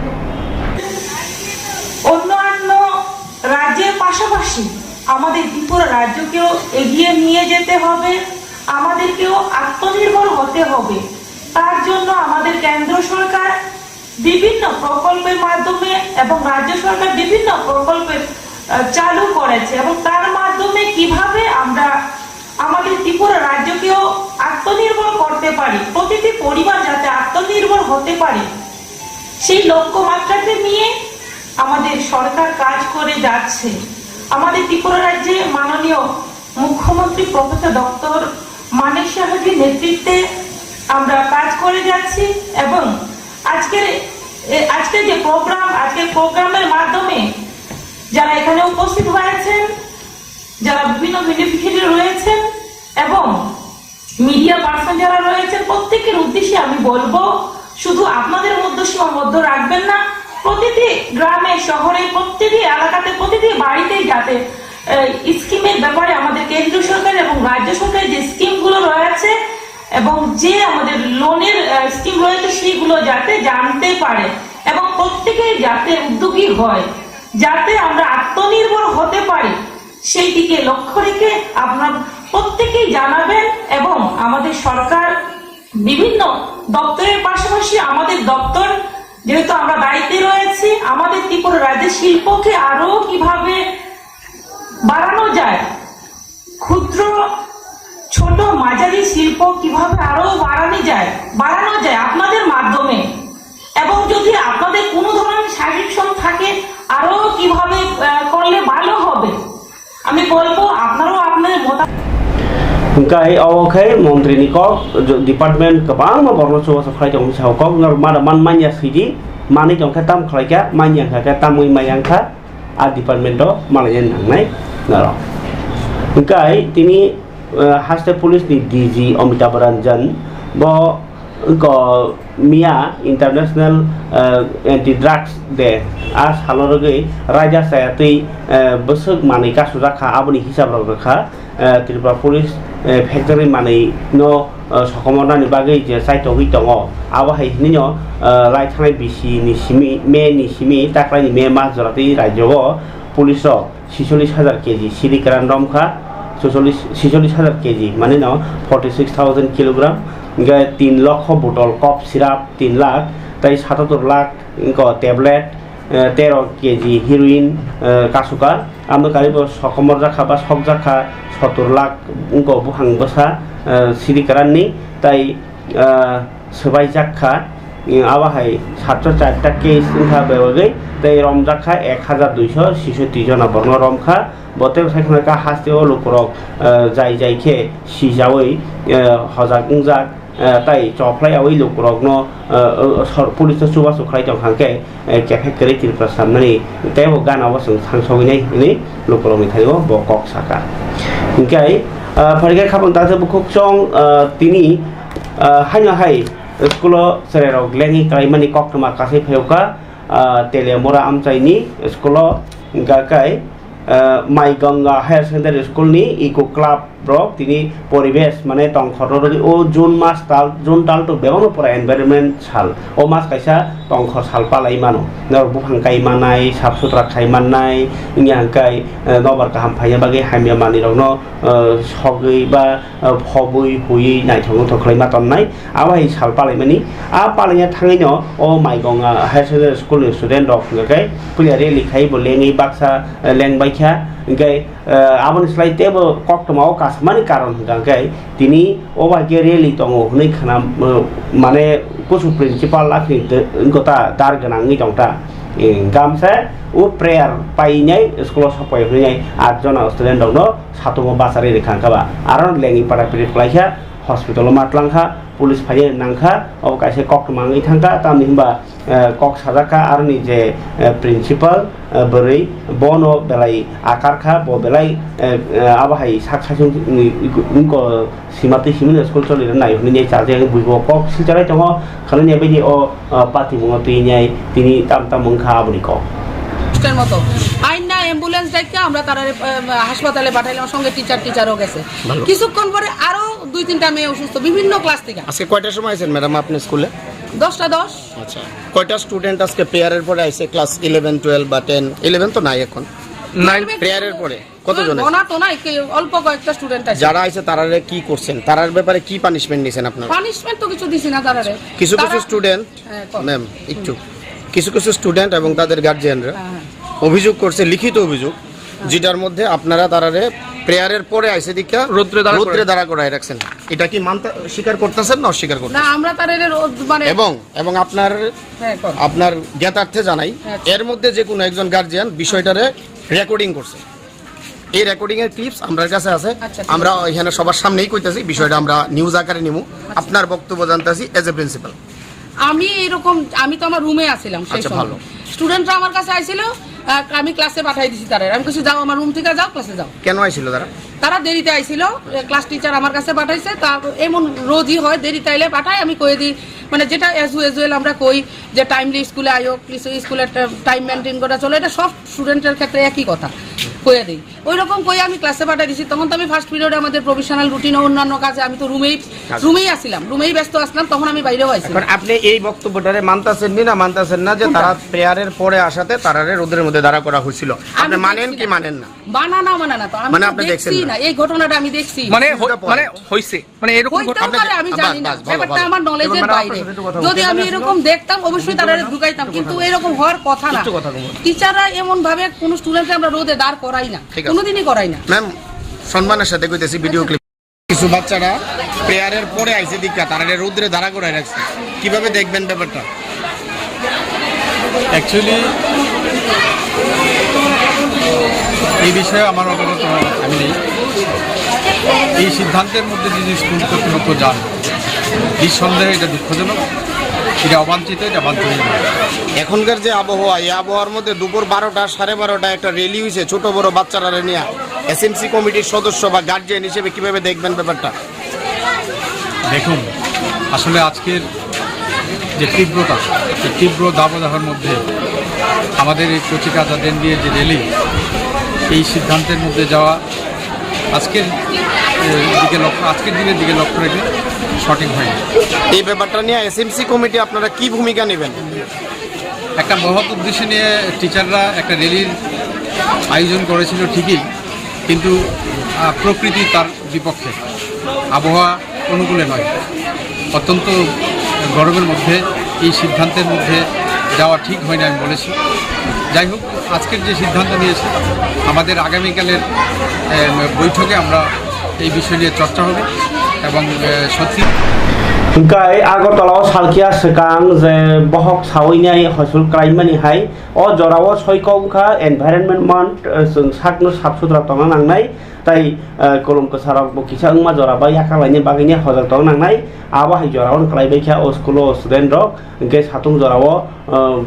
অন্যান্য রাজ্যের পাশাপাশি আমাদের ত্রিপুরা রাজ্যকেও এগিয়ে নিয়ে যেতে হবে, আমাদেরকেও আত্মনির্ভর হতে হবে। তার জন্য আমাদের কেন্দ্র সরকার বিভিন্ন প্রকল্পের মাধ্যমে এবং রাজ্য সরকার বিভিন্ন প্রকল্পের, আহ, চালু করেছে এবং তার মাধ্যমে কিভাবে আমরা আমাদের ত্রিপুরা রাজ্যকেও আত্মনির্ভর করতে পারি, প্রতিটি পরিবার যাতে আত্মনির্ভর হতে পারে, সেই লক্ষ্যমাত্রাকে নিয়ে আমাদের সরকার কাজ করে যাচ্ছে। আমাদের ত্রিপুরা রাজ্যে মাননীয় মুখ্যমন্ত্রী প্রফেসর ডক্টর মানিক সাহাজির নেতৃত্বে আমরা কাজ করে যাচ্ছি এবং আজকের এ-, আজকের যে প্রোগ্রাম, আজকের প্রোগ্রামের মাধ্যমে যারা এখানে উপস্থিত হয়েছেন, যারা বিভিন্ন বেনিফিশিয়ারি রয়েছেন এবং মিডিয়া পার্সন যারা রয়েছেন, প্রত্যেকের উদ্দেশ্যে আমি বলবো, শুধু আপনাদের মধ্যে সীমাবদ্ধ রাখবেন না, প্রতিটি গ্রামে, শহরে, প্রতিটি এলাকাতে, প্রতিটি বাড়িতেই যাতে, আহ, স্কিমের ব্যাপারে আমাদের কেন্দ্রীয় সরকার এবং রাজ্য সরকারের যে স্কিমগুলো রয়েছে এবং যে আমাদের লোনের, আহ, স্কিম রয়েছে, সেইগুলো যাতে জানতে পারে এবং প্রত্যেকেই যাতে উদ্যোগী হয়, যাতে আমরা আত্মনির্ভর হতে পারি, সেই দিকে লক্ষ্য রেখে আপনারা প্রত্যেকেই জানাবেন। এবং আমাদের সরকার বিভিন্ন দপ্তরের পাশাপাশি আমাদের দপ্তর, যেহেতু আমরা দায়িত্বে রয়েছি, আমাদের ত্রিপুরা রাজ্যের শিল্পকে আরো কিভাবে বাড়ানো যায়, ক্ষুদ্র, ছোট, মাঝারি শিল্প কিভাবে আরো বাড়ানো যায়, বাড়ানো যায় আপনাদের মাধ্যমে, এবং যদি আপনাদের কোনো ধরনের সাজেশন থাকে আরো কিভাবে, আহ, করলে ভালো হবে, আমি বলবো আপনারাও আপনাদের মতামত Hwnkhe abo khe montri ni kok, jo-, department kwbangma borokno chubachu khlai tongo, sao kok no mada man manya sidi, manwi tongkhe tam khlaikha, manya wngkha khe tamwi maya wngkha. A department o malaina nangnai norok. Hwnkhe tini, eh, haste police ni D G Amitabh Ranjan bo wngko miya International, eh, Anti Drugs Day a salo rwgwi raida chaya twi, eh, bwswk manwi kasujak kha, aboni hisab rok rwkha. Eh, Tripura Police, eh, factory manwi no, eh, sokomornani bagwi je chaitogwi tongo, abo hai hinwi no, eh, lai thangnai bisi ni simi, May ni simi taklaini May mas jora twi rajyo o police rok sicholish hajar K G siri kwran romkha, sicholish, sicholish hajar K G, mane no forty six thousand kilogram, hingke tin lokho botol cough syrup tin lakh, tai satattor lakh wngko tablet, eh, tero K G heroin, eh, kasuka. Amo karibo sokomorjak kha ba sokjak kha sottor lakh wngko buphang bwsa, eh, siri kwranni, tai, eh, swbaijak kha, eh, abo hai satso charta case wngkha bebagwi, tei romjak kha ek hajar duiso sisoti jona borokno romkha. Bo tei sai khna kha hasteo lukurok, eh, jai jai khe sijaui, eh, hojak wngjak, eh, tai chophlai aui lukurokno, eh, eh, sor-, police no chubachu khlai tong kha khe, eh, kephek kwrwi Tripura samnani teibo gana o chwng thangsogwi nai hwnwi lukurokni thani o bo kok saka. Hinkhe, eh, phaikhe khapang ta khe bukhuk chwng, eh, tini, eh, haino hai school o chwrairok lengwi klaimani koktwma kasai phaiokha, eh, Teliamura amchaini school o hwnkha khe, eh, Mai Ganga Higher Secondary School ni Eco Club rok tini poribesh mane tongkhor rw rwgwi o June mas tal, June tal to bebakno pura environment sal. O mas kaisa tongkhor sal palai mano. Norok buphang kai mannai, sap sutra khai mannai, wngya hwnkhe, eh, nobar kaham phaina bagwi hamya manwirokno, eh, sogwi ba, eh, phobwi, huiwi naithok nuthok khlai ma tonnai. Abo hai sal palaimani. A palaina thangwi no o Mai Ganga Higher Secondary School ni student rok hwnkhe puila rally khai bo lengwi baksa, eh, lengbaikha. Hwnkhe, eh, aboni slai teibo koktwma o kasamani karon hwnkha khe tini o bai khe rally tongo hwnwi khna, eh, mane kuchuk principal akni de-, wngkha ta dar gwnang wngwi tong ta. Eh, gamsa o prayer painai school o sok pai hwnwi nai at jona student rokno satungo bachari rwkha hwnkha ba aro lengwi para piri khlaikha. Hospital o ma tlang kha, police phaiya nang kha, obo kaisa koktwma wngwi thang kha, tamni hwnba, eh, kok sajak kha aroni je, eh, principal, eh, bwrwi, bono belai akar kha, bo belai, eh, eh, abo hai sak saichung ni, ni, ni ko sima twi simi no school choli rwnai hwnwi chajak, buibo kok silchar tongo, khwnani bai di o, ah, patimungo twi nai tini tam tam wngkha aboni kok. কষ্টের মতো। আইন না অ্যাম্বুলেন্স ডাইকা আমরা তারা, আহ, হাসপাতালে পাঠাইলাম, সঙ্গে টিচার, টিচারও গেছে। ভালো। কিছুক্ষণ পরে আরো দুই তিনটা মেয়ে অসুস্থ, বিভিন্ন ক্লাস থেকে। আজকে কয়টার সময় আছেন ম্যাডাম আপনি স্কুলে? দশটা দশ। আচ্ছা, কয়টা স্টুডেন্ট আজকে প্রেয়ারের পরে আইছে ক্লাস ইলেভেন, টুয়েলভ বা টেন? ইলেভেন তো নাই এখন। নাইন। প্রেয়ারের পরে কতজন আছে? গণা তো নাই, কে-, অল্প কয়েকটা স্টুডেন্ট আছে। যারা আছে তারারে কি করছেন? তারার ব্যাপারে কি পানিশমেন্ট নিছেন আপনারা? পানিশমেন্ট তো কিছু দিছি না তারারে। কিছু কিছু তারা স্টুডেন্ট, হ্যাঁ, কর। ম্যাম, একটু। কিছু কিছু স্টুডেন্ট এবং তাদের গার্জিয়ানরা হ্যাঁ, হ্যাঁ। অভিযোগ করছে, লিখিত অভিযোগ, হ্যাঁ। যেটার মধ্যে আপনারা তারারে প্রেয়ারের পরে আইসে দীক্ষা রৌদ্রে দাঁড়া রৌদ্রে করায়। দাঁড়া করায় রাখছেন। এটা কি মানতে, স্বীকার করতেছেন না অস্বীকার না, করতেছেন? আমরা তারারে রোদ মানে এবং, এবং আপনার, হ্যাঁ, কর। আপনার জ্ঞাতার্থে জানাই, হ্যাঁ। এর মধ্যে যে কোনো একজন গার্জিয়ান বিষয়টারে রেকর্ডিং করছে। এই রেকর্ডিং এর ক্লিপস আমরার কাছে আছে। আচ্ছা, ঠিক আমরা আছে। এখানে সবার সামনেই কইতাছি, বিষয়টা আমরা নিউজ আকারে নিমু। আচ্ছা। আপনার বক্তব্য জানতাছি এজ এ প্রিন্সিপাল। আমি এরকম, আমি তো আমার রুমে আছিলাম সেই আচ্ছা, সময়। ভালো। স্টুডেন্টরা আমার কাছে আইছিল, আহ, আমি ক্লাসে পাঠাই দিছি তারা। আমি কইছি, "যাও, আমার রুম থেকে যাও, ক্লাসে যাও।" কেন আইছিল তারা? তারা দেরিতে আইছিল, এ, ক্লাস টিচার আমার কাছে পাঠাইছে। তা এমন রোজই হয়, দেরিতে আইলে পাঠায়, আমি কয়ে দিই, মানে, যেটা অ্যাজ ইউজুয়াল আমরা কই যে টাইমলি স্কুলে আয়ো, কিছু স্কুলের টা-, টাইম মেনটেন করে চলো, এটা সব স্টুডেন্টের ক্ষেত্রে একই কথা কয়ে দিই। ওই রকম কই আমি ক্লাসে পাঠিয়ে দিছি, তখন তো আমি ফার্স্ট পিরিয়ডে আমাদের প্রফেশনাল রুটিন ও অন্যান্য কাজে আমি তো রুমেই, আচ্ছা। রুমেই আসছিলাম, রুমেই ব্যস্ত আসলাম, তখন আমি বাইরেও আইছি। এখন আপনি এই বক্তব্যটারে মানতাছেন নি না মানতাছেন না যে কোনটা? তারা প্রেয়ারের পরে আসাতে তারারে রোদের মধ্যে দাঁড়া করা হয়েছিল? আপনি আমি মানেন দেখছি কি না। মানেন না? বানা না, মানে না তো, আমি মানে তো আপনি দেখছেন দেখছি না। না, এই ঘটনাটা আমি দেখছি। মানে হই-, This is the point. মানে হইছে, মানে এরকম হইতেও ঘটনা পারে, আমি বাস, জানি না। বাস, ভালো, ব্যাপারটা ভালো। আমার নলেজের এবার ম্যাডাম, বাইরে। আপনার সাথে একটু কথা যদি বলতে আমি চাই। এরকম দেখতাম, অবশ্যই তারা ঢুকাইতাম, কিন্তু এরকম হওয়ার কথা না। একটু কথা বলুন। টিচাররা এমন ভাবে কোনো স্টুডেন্টকে আমরা রোদে দাঁড় করাই না, ঠিক আছে। কোনোদিনই করাই না। ম্যাম, সম্মানের সাথে কইতেছি, ভিডিও ক্লিপ। কিছু বাচ্চারা প্রেয়ারের পরে আইছে দীক্ষা, তারা এটা রোদ্রে দাঁড়া করে রাখছে। কিভাবে দেখবেন ব্যাপারটা? অ্যাকচুয়ালি এই বিষয়ে আমার অবগত আমি নেই। এই সিদ্ধান্তের মধ্যে যদি স্কুল কর্তৃপক্ষ যান, নিঃসন্দেহে এটা দুঃখজনক, এটা অবাঞ্ছিত, এটা বাঞ্ছনীয় নয়। এখনকার যে আবহাওয়া, এই আবহাওয়ার মধ্যে দুপুর বারোটা, সাড়ে বারোটা একটা র্যালি হয়েছে, ছোট বড় বাচ্চারা নিয়ে। এসএমসি কমিটির সদস্য বা গার্জিয়ান হিসেবে কিভাবে দেখবেন ব্যাপারটা? দেখুন, আসলে আজকের যে তীব্রতা, সেই তীব্র দাবদাহের মধ্যে আমাদের এই কচি কাঁচা দিন দিয়ে যে র্যালি, এই সিদ্ধান্তের মধ্যে যাওয়া আজকের, এ, দিকে লক্ষ্য, আজকের দিনের দিকে লক্ষ্য রেখে সঠিক হয়নি। এই ব্যাপারটা নিয়ে এসএমসি কমিটি আপনারা কি ভূমিকা নেবেন? একটা মহৎ উদ্দেশ্য নিয়ে টিচাররা একটা র্যালির আয়োজন করেছিল ঠিকই, কিন্তু, আহ, প্রকৃতি তার বিপক্ষে, আবহাওয়া অনুকূলে নয়। অত্যন্ত গরমের মধ্যে এই সিদ্ধান্তের মধ্যে যাওয়া ঠিক হয়নি আমি বলেছি। যাই হোক, আজকের যে সিদ্ধান্ত নিয়েছে, আমাদের আগামীকালের, এ, বৈঠকে আমরা এই বিষয় নিয়ে চর্চা হবে এবং, এ, সত্যি Hwnkhe Agartala o salkhe swkang je bohok sawi nai hoisul klaimani hai, o jorao soi kok wngkha Environment Month, eh, chwng sakno sap sutra tongna nangnai, tei, eh, kolom kwcharo bo kisa wngma jora bai yakha laina bagwi hojak tongna nangnai, abo hai jorao wng klai bai kha o school o student rok, hwnkhe satung jorao, eh,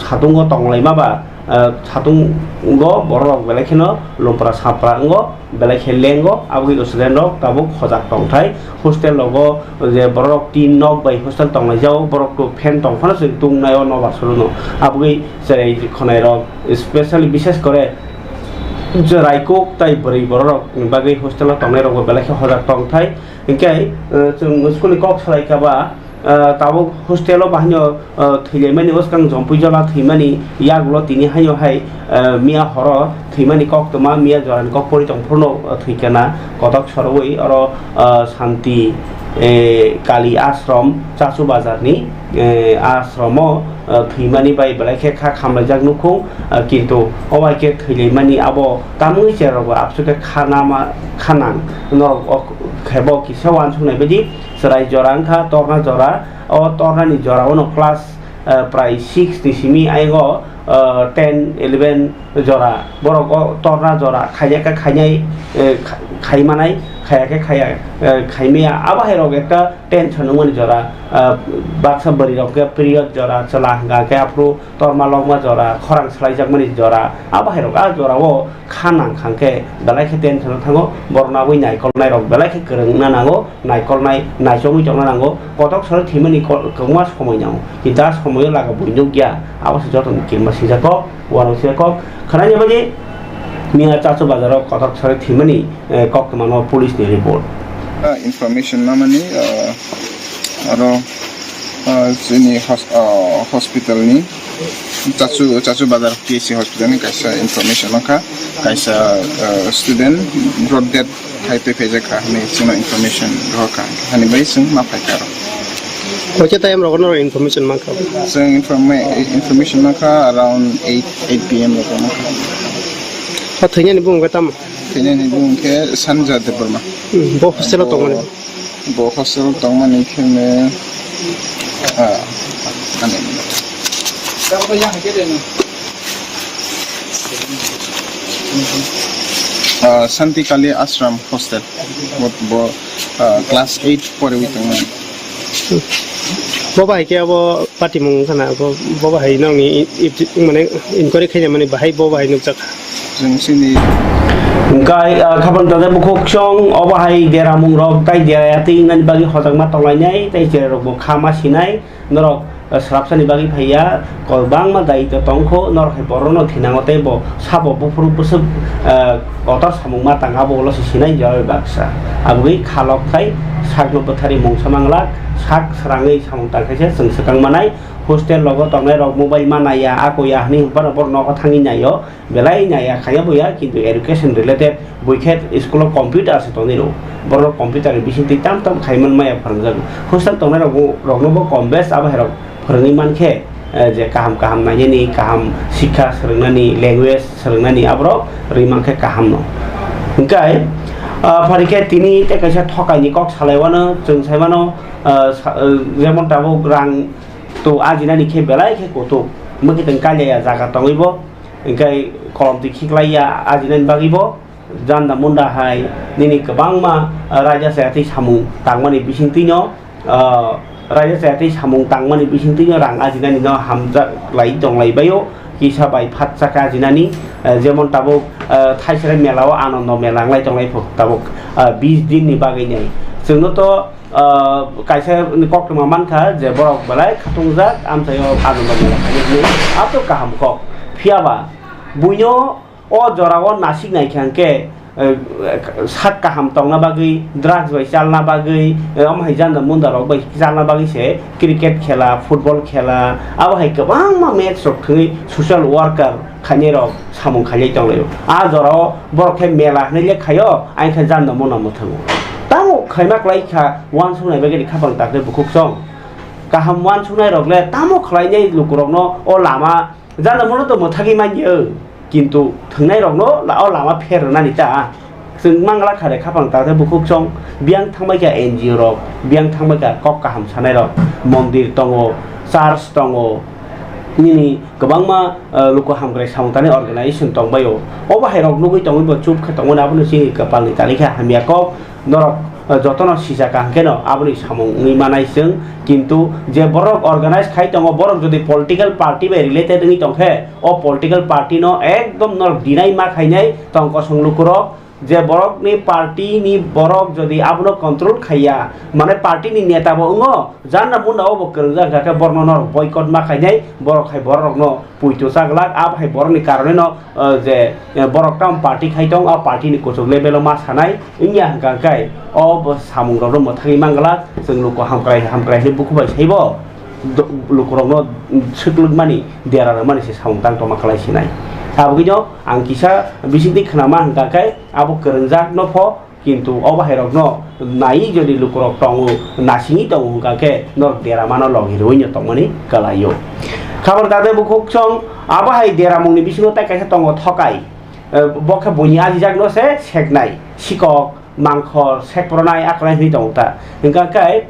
satungo tonglaima ba, eh, satungo borok rok belai kheno lumpra sapra wngo. Belai khe lengo, aboni student rok tabuk hojak tongthai. Hostel rogo je borok tin nok bai hostel tonglaijao, borok to fan tong phano se tung nai o nobar soro no. Aboni cherai khonai rok, specially bishes kore je raikuk tai bwrwi borok rok ni bagwi hostel o tongnai rok bo belai khe hojak tongthai. Hinkhe, eh, chwng school ni kok salai kha ba, ah, tabuk hostel o bahai no, ah, thwilaimani bwskang Jompuijola thwimani yagulo tini haino hai, ah, miya horo thwimani koktwma, miya jorani kok pori tong phuru no, ah, thwikha na kotok sorowi oro, ah, Santi, eh, Kali Ashram Chachu Bazar ni, eh, ashram o, ah, thwimani bai belai khe kha khamlaijak nukhung, ah, kintu o bai khe thwilaimani abo tamungni cherok bo absu khe kha nama kha nang norok o khe bo kisa uansuk nai baidi. Chwrai jora wngkha torna jora. O tornani jora o no class, eh, prai six ni simi ayego, eh, ten, eleven jora. Borok o torna jora khainai kha khainai, eh, kha-, khaimanai, khaya khe khaya, eh, khaimaya. Abo hai rok ekta tension wngmani jora, ah, baksa bwrwi rok khe period jora, chwla hwnkha khe aphuru torma lokma jora, khorang swlaijakmani jora, abo hai rok a jora o kha nang kha khe belai khe tension o thango, borok no aboni naikolnai rok belai khe kwrwngna nango, naikolnai naichomwi tongna nango, kotok sori thwimani ko-, kwbangma somoi nango, kintu a somoi o laga bui nukya, abo se joto ni kirima sijak kok. Uanw se kok khwnani bagwi Miya Chachu bazaro kotor sari thwimani, eh, koktwmano police ni report. Ah, information mamani, ah, aro, ah, chini hos-, ah, hospital ni Chachu, Chachu bazar P H C hospital ni kaisa information mankha, kaisa, ah, student drop dead khai twi phaijak kha hinwi chwngno information rohor kha, hani bai chwng ma phai kha aro. Koicha time rogo no information mankha? Chwng informa-, information mankha around eight, eight P M rogo mankha. O thwinani bumung khe tamo? Thwinani bumung khe Sanja Debbarma. Hmm, bo hostel o tongmani? Bo hostel o tongmani khe me, ah, ani. Ah, Santi Kali Ashram hostel. Bo, bo, ah, class eight poriwi tongmani. Bo bahai khe abo patimung wngkha na, bo, bo bahai nokni i-, i-, mane inquiry khainai mani bahai bo bahai nukjak. Chwng chini. Hwnkhe, ah, khapang tade bukhuk chwng, obo hai deramung rok tai dera yatwi wngnani bagwi hojakma tonglainai, tei cherai rok bo kha ma sinai, norok, ah, swrapsani bagwi phaiya, kwbangma daitw tongkho, norok hai borokno thinango tei bo sabo buphuru bwswk, ah, kotor samung ma tang abo ulo se sinai jora bai baksa. Aboni khalok khai sakno bwthari mungsa manglak, sak srangwi samung tang khaisa chwng swkang manai, hostel rogo tongnai rok mobile ma naiya, ako ya hwnwi phano borok nogo thangwi naio. Belai naiya khaya bo ya, kintu education related bui khe school o computer se tonwi rw. Borok computer ni bisingtwi tam tam khai man maya phwrwngjago. Hostel tongnai rok bo, rokno bo kom bes abo hai rok phwrwngwi man khe, eh, je kaham kaham nainani, kaham sikha swrwngnani, language swrwngnani aborok rwi man khe kaham no. Hwnkhe, ah, phari khe tini tei kaisa thokai ni kok salai wano, chwng sai mano, ah, sa-, ah, jemon tabuk rang to ajinani khe belai khe kutuk. Mwkhitwng kaliya jaga tongwi bo. Hingkhe kolom twi khiklaiya ajinani bagwi bo janda munda hai nini kwbangma, ah, raida chaya twi samung tangmani bisingtwino, ah, raida chaya twi samung tangmani bisingtwino rang ajinani no hamjak lai tonglai baio, kisa bai phatsa khe ajinani, ah, jemon tabuk, ah, thaisere mela o Anondo mela wnglai tonglai pho tabuk, ah, bis din ni bagwi nai. Chwngno to, ah, kaisa koktwma mankha je borok belai khatungjak amchaio Anondo mela khainai hwnwi, ato kaham kok. Phiya ba buino o jorao nasik nai khe hwnkhe, eh, sak kaham tongna bagwi, drugs bai chalna bagwi, eh, omo hai janda munda rok bai chalna bagwi se cricket khela, football khela, abo hai kwbangma match rok thwngwi social worker khainai rok samung khailai tonglaio. A jorao borok khe mela hwnwi le khaio, ang khe janda munda mwthango. Tamo khaima kwlai kha uansuk nai bagwi khapang takle bukhuk chong. Kaham uansuknai rok le tamo khlainai lukurokno o lama janda munda to mwthagwi manya, kintu thwngnairokno la-, o lama pher rwnani ta. Chwng mangla kha de khapang ta khe bukhuk chong, biyang thangbai kha N G O rok, biyang thangbai kha kok kaham sanairok, mondir tongo, church tongo, nini kwbangma, eh, luku hamkrai samung tanai organization tongbaio. Obo hai rok nugwi tongwi bo chup khe tongmani abono chini kwpalni tali khe hamya kok. Norok, eh, jotono sijak kaham kheno aboni samung wngwi manai chwng, kintu je borok organize khai tongo, borok jodi political party bai related wngwi tongkhe, o political party no ekdom norok deny ma khainai tong kosong lukurok, je borokni party ni borok jodi abono control khaiya, mane party ni neta bo wngo, janda munda o bo kwrwngjak kha khe borokno norok boycott ma khainai, borok hai borok rokno puito chaglak, abo hai borokni karoneno, eh, je, eh, borok tamo party khai tong, a party ni kuchuk level o ma sanai wngya hwnkha khe o bo samung rokno mwthangwi manglak, chwng luku hamkrai hamkrai hinwi bukhuk bai saibo do-, lukurokno swklwkmani, dera rwmani se samung tang tongma khlai sinai. Aboni no ang kisa bisingtwi khnama hwnkha khe abo kwrwngjak no pho, kintu o bahairokno naiwi jodi lukurok tongo, nasingwi tongo hwnkha khe norok deramano logi rwino tongmani kwlaio. Khabar dade bukhuk chong abo hai deramungni bisingo tai kaisa tongo thokai. Eh, bo khe buini ajijakno se seknai, sikok, mangkhor, sekpronai, akonai hwnwi tongo ta. Hwnkha khe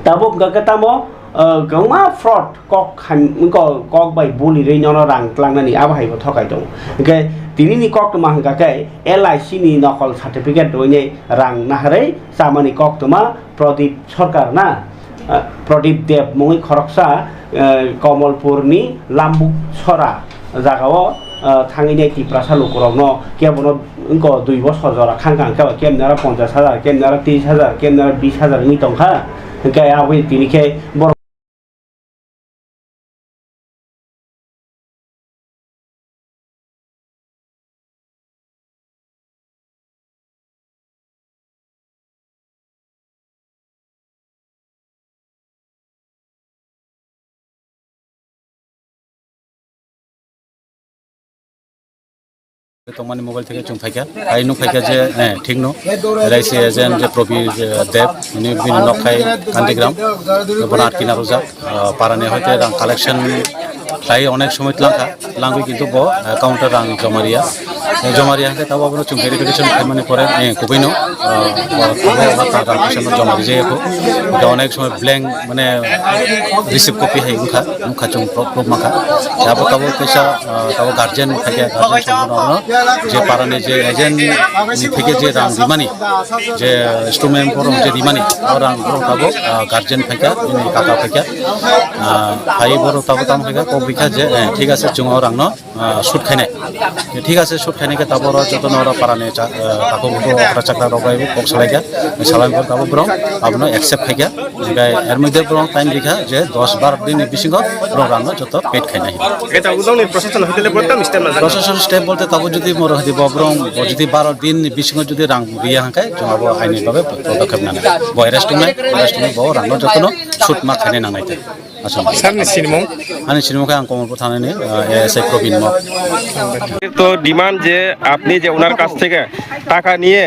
tabuk hwnkha khe tamo, eh, kwbangma fraud kok ham, kok, kok bai bulirwi nono rang tlangnani abo hai bo thokai tongo. Hwnkhe Tinini koktwma hwnkha khe L I C ni nokol certificate rwinai rang naharwi chamani koktwma Pradip Sarkar na, ah, Pradip Deb mungwi khoroksa, eh, Komolpur ni Lambuk Sora jagao, ah, thangwi nai Tiprasa lukurokno kebono wngko dui bosor jora khang khang khe kemni aro ponchash hajar, kemni aro tris hajar, kemni aro bis hajar wngwi tongkha. Hwnkhe aboni tini khe borok Tongmani mobile theke chwng phaikha, ai nuk phaikha je, eh, thik no, L I C agent je Probir, eh, Deb, ini bini nok khai Kandigram, bono atkina rwjak, eh, parani hoite rang collection khlai onek somoi tlangkha, tlangwi kintu bo, eh, account o rang joma riya, eh, joma riya hwnkhe tabuk abono chwng verification khaimani pore, eh, kubui no, eh, bo, bo, bo, rang collection joma rijak, onek somoi blank mane receipt copy hai wngkha, wngkha chwng proof, proof mankha. Abo tabuk kaisa, ah, tabuk guardian phaikha, guardian songno je parani je agent ni theke je rang rimani, je instrument borok je rimani, o rang borok tabuk, ah, guardian phaikha, bini kaka phaikha, ah, phai borok tabuk tamo phaikha, kok rikha je, eh, thik ase, chwng o rangno ah, shoot khainai. Thik ase, shoot khainai khe tabuk oro jotono oro parani cha-, ah, takhuk bukhuk okra chakra rok bai kok salaikha, salai khe tabuk borok abono accept khaikha. Hwnkhe er moddhe borok time rikha je dos baro din ni bisingo borok rangno joto paid khainai. Eta ujang ni prosesan hoitele borok tam step na. Prosesan step bolte tabuk jodi moro hadi bo borok bo jodi baro din ni bisingo jodi rang riya hwnkhe chwng abo aini bagwi podokkhep nanai. Bo arrest wngnai, arrest wngwi bo rangno jotono shoot ma khainai nangnai tei. Acha. Sir ni sinimung? Ani sinimung khe ang Komolpur thanani, ah, A S I Probin Mok. তো ডিমান্ড যে আপনি যে ওনার কাছ থেকে টাকা নিয়ে,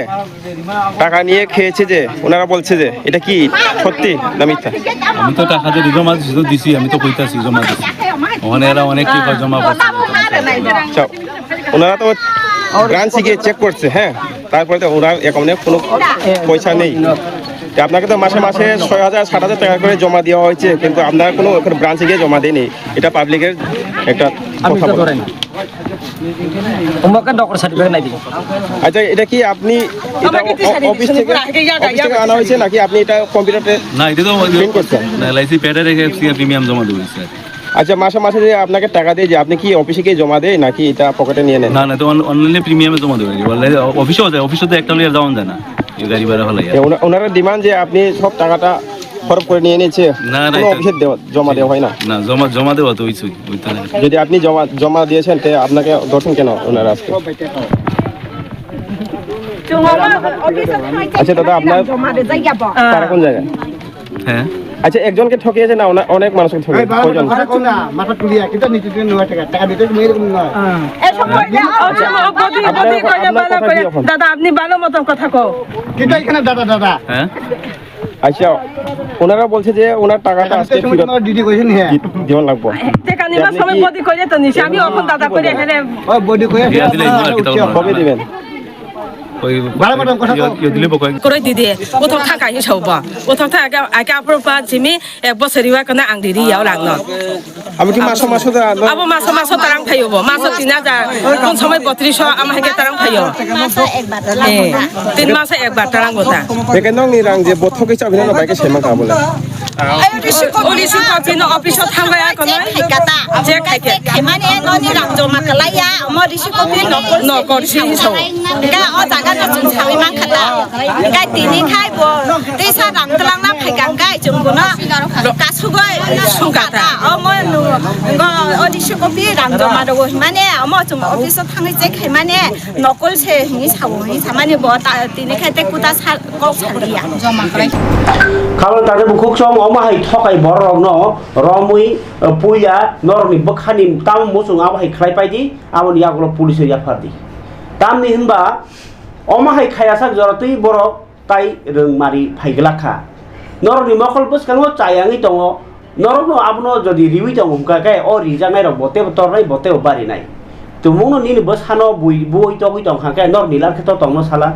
টাকা নিয়ে খেয়েছে যে, ওনারা বলছে যে, এটা কি সত্যি না মিথ্যা? আমি তো টাকা দিয়ে জমা দিছি, তো দিছি, আমি তো কইতাছি জমা দিছি। ওখানে এরা অনেক কি জমা করছে। আচ্ছা, ওনারা তো ব্রাঞ্চে গিয়ে চেক করছে, হ্যাঁ, তারপরে তো ওনার অ্যাকাউন্টে কোনো পয়সা নেই। তো আপনাকে তো মাসে মাসে ছয় হাজার, সাত হাজার টাকা করে জমা দেওয়া হয়েছে, কিন্তু আপনারা কোনো ওখানে ব্রাঞ্চে গিয়ে জমা দেয়নি। এটা পাবলিকের একটা কথা বলে। তোমাকে ডক্টর সার্টিফিকেট নাই দিই। আচ্ছা, এটা কি আপনি এটা অ-, অফিস থেকে, অফিস থেকে আনা হয়েছে নাকি আপনি এটা কম্পিউটারে না, এটা তো প্রিন্ট করছেন? না, এলআইসি প্যাডে রেখে এফসিআর প্রিমিয়াম জমা দেবো, স্যার। আচ্ছা, মাসে মাসে যে আপনাকে টাকা দেয়, যে আপনি কি অফিসে গিয়ে জমা দেয় নাকি এটা পকেটে নিয়ে নেন? না, না, তো অন-, অনলাইনে প্রিমিয়ামে জমা দেবো। অনলাইনে অফিসেও যায়, অফিসে তো একটা লইয়া যাওয়া যায় না, এই গাড়ি ভাড়া হলে। এ, ওনা-, ওনারা ডিমান্ড যে আপনি সব টাকাটা হরপ করে নিয়ে নিচ্ছে, না, না, কোনো এটা অফিসে দেওয়া, জমা দেওয়া হয় না? না, জমা, জমা দেওয়া তো হইছে, হইতে না। যদি আপনি জমা, জমা দিয়েছেন, তে আপনাকে ধরছেন কেন ওনারা আজকে? আচ্ছা দাদা, আপনার পাড়া কোন জায়গায়? হ্যাঁ। আচ্ছা, একজনকে ঠকিয়েছে না, অনে-, অনেক মানুষকে ঠকিয়েছে? এই বাবা, কয়জন? কথা কও না, মাথা তুলিয়া, কিন্তু নিতে দিন নয় টাকা, টাকা দিতে তুমি এরকম নয়। এসব কইলে, ও, ও, বদি, আপনার, বদি কইলে আপনার ভালো কথা করে। কি এখন? দাদা, আপনি ভালো মতন কথা কও। কিন্তু এখানে দাদা, দাদা। হ্যাঁ? আচ্ছা, ওনারা বলছে যে ওনার টাকাটা আজকে ফেরত দিতে কইছেন, হ্যাঁ। দি-, দেওয়া লাগবো। টেকা নিবার সময় বডি কইলে তো নিছে, আমি এখন দাদা কইলে এখানে ও বডি কইয়া দিয়া দিলে আপনারা ইন্ডিয়া উঠছে। কিতাব কবে দিবেন? ওই বারো বার কথা ইয়ে, কও। ইয়ে দিলে বকয়। Koroi didi, uthok thang kaisa sobo. Uthok thang ake, ake apro pa jimi ek bosor iwa kana ang diri yao langno. Abo ki maso maso da, no? Abo maso maso tarang phaio bo. Maso tin hajar, kun somoi botris so, ama hake tarang phaio. Maso ekbar tarang. Eh, tin maso ekbar tarang bo ta. Beke nong ni rang je bothok ke chabi na bai ke sema ka bole. Ori si kopi no office o thangbai ako na. Je khai kata. Je khai kata. Khaimani no ni rang joma kalaya, mo ri si kopi no kor si so. Ga o jaga no chung sawi man khata. Ga tini khai bo. Teisa rang tlang na phai gang gai chung bo no. Kasugoi sungkata. O mo nu go o ri si kopi rang joma do mane mo chung office o thangwi je khaimani nokol se hini sawo hini samani bo ta tini khai te kuta sa kok saliya. Khalo tade bukhuk song omo hai thokai borok no romwi, eh, puila norokni bwkhani tamo muchung abo hai khlai paidi, aboni yagulo police o yaphardi. Tamni hinba omo hai khaya sak jora twi borok tai rwng mari phaiglak kha. Norokni mokol bwskango chayangwi tongo. Norokno abono jodi riwi tongo hwnkha khe, o rijaknairok bo teibo tornai, bo teibo barinai. Tumungno nini bwsano bui, buwi togwi tongkha khe, norok nilar khe to tongno sala.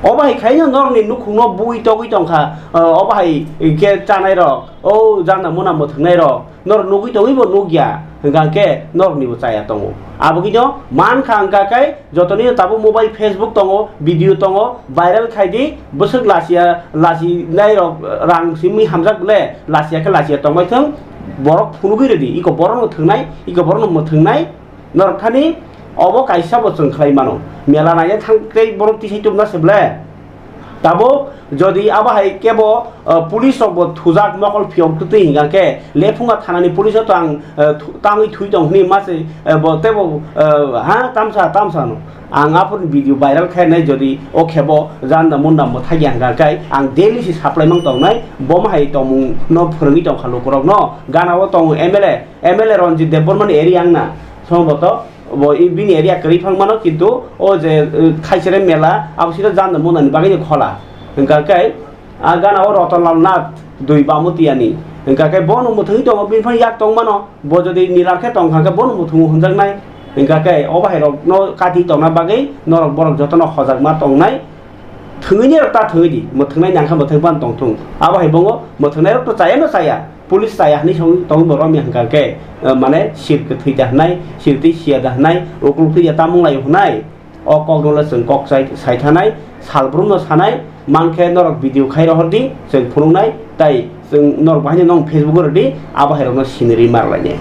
Obo hai khaino norokni nukhungno bui togwi tongkha, o, obo hai khe chanairok, o janda muna mwthwngnairok norok nugwi tongwibo nukya, hwnkha khe noroknibo chaya tongo. Abo kino mankha hwnkha khe jotoni tabuk mobile, Facebook tongo, video tongo, viral khai di, bwswk lachiya, lachinairok rang simi hamjak bole, lachiya khe lachiya tongbai thwng, borok phunugwi rwdi, iko borokno thwngnai, iko borokno mwthwngnai, norok thani obo kaisa bo chwng khlai mano. Mela naina thang tei borok tisai tubna se ble. Tabuk jodi abo hai kebo, o, police rok bo thujak mokol phiyok twtwi hingka khe Lephunga thanani police o to ang, o, thu-, tangwi thui tong hwnwi ma se, o, bo tebo, o, ha tamsa tamsa no. Ang aphurni video viral khainai jodi o khebo janda munda mwthagya hingka khe ang daily se supply mang tongnai, bo ma hai tongmung no phwrwngwi tongkha lukurok no. Gana o tongo M L A, M L A Ranjit Debbarma ni area wngna. Sombhoto bo i bini area kwrwi phang mano, kintu o je, uh, Khaisere mela, abo sida janda mundani bagwi no khola. Hwnkha khe a gana o Ratanlal Nath dui Bamutiyani. Hwnkha khe bono mwthangwi tongo, bini phang yak tong mano. Bo jodi nilar khe tong kha khe bono mwthungo hwnjaknai. Hwnkha khe o bahai rokno kati tongna bagwi norok borok jotono hojakma tongnai. Thwngwi ni rok ta thwngwi di, mwthwngnai nang kha mwthwng pan tong thung. Abo hai bongo mwthwngnai rok to chaya no chaya. Police chaya hwnwi song tong bo romya hwnkha khe, eh, mane sir kwthwi da hwnai, sir twi siya da hwnai, ukluk twi ya tamung lai hwnai. O kok no le chwng kok sai, sai thanai, salbrum no sanai, mankhe norok video khai rohor di, chwng phunuknai, tai chwng norok bahai no nong Facebook o rwdi, abo hai rok no siniri mar lainai.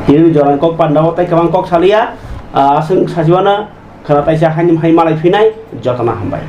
Hini jorani kok panda o tai kwbang kok saliya, ah, aswng sajiwano khwna taisa haini hai malai phinai, jotono hambai.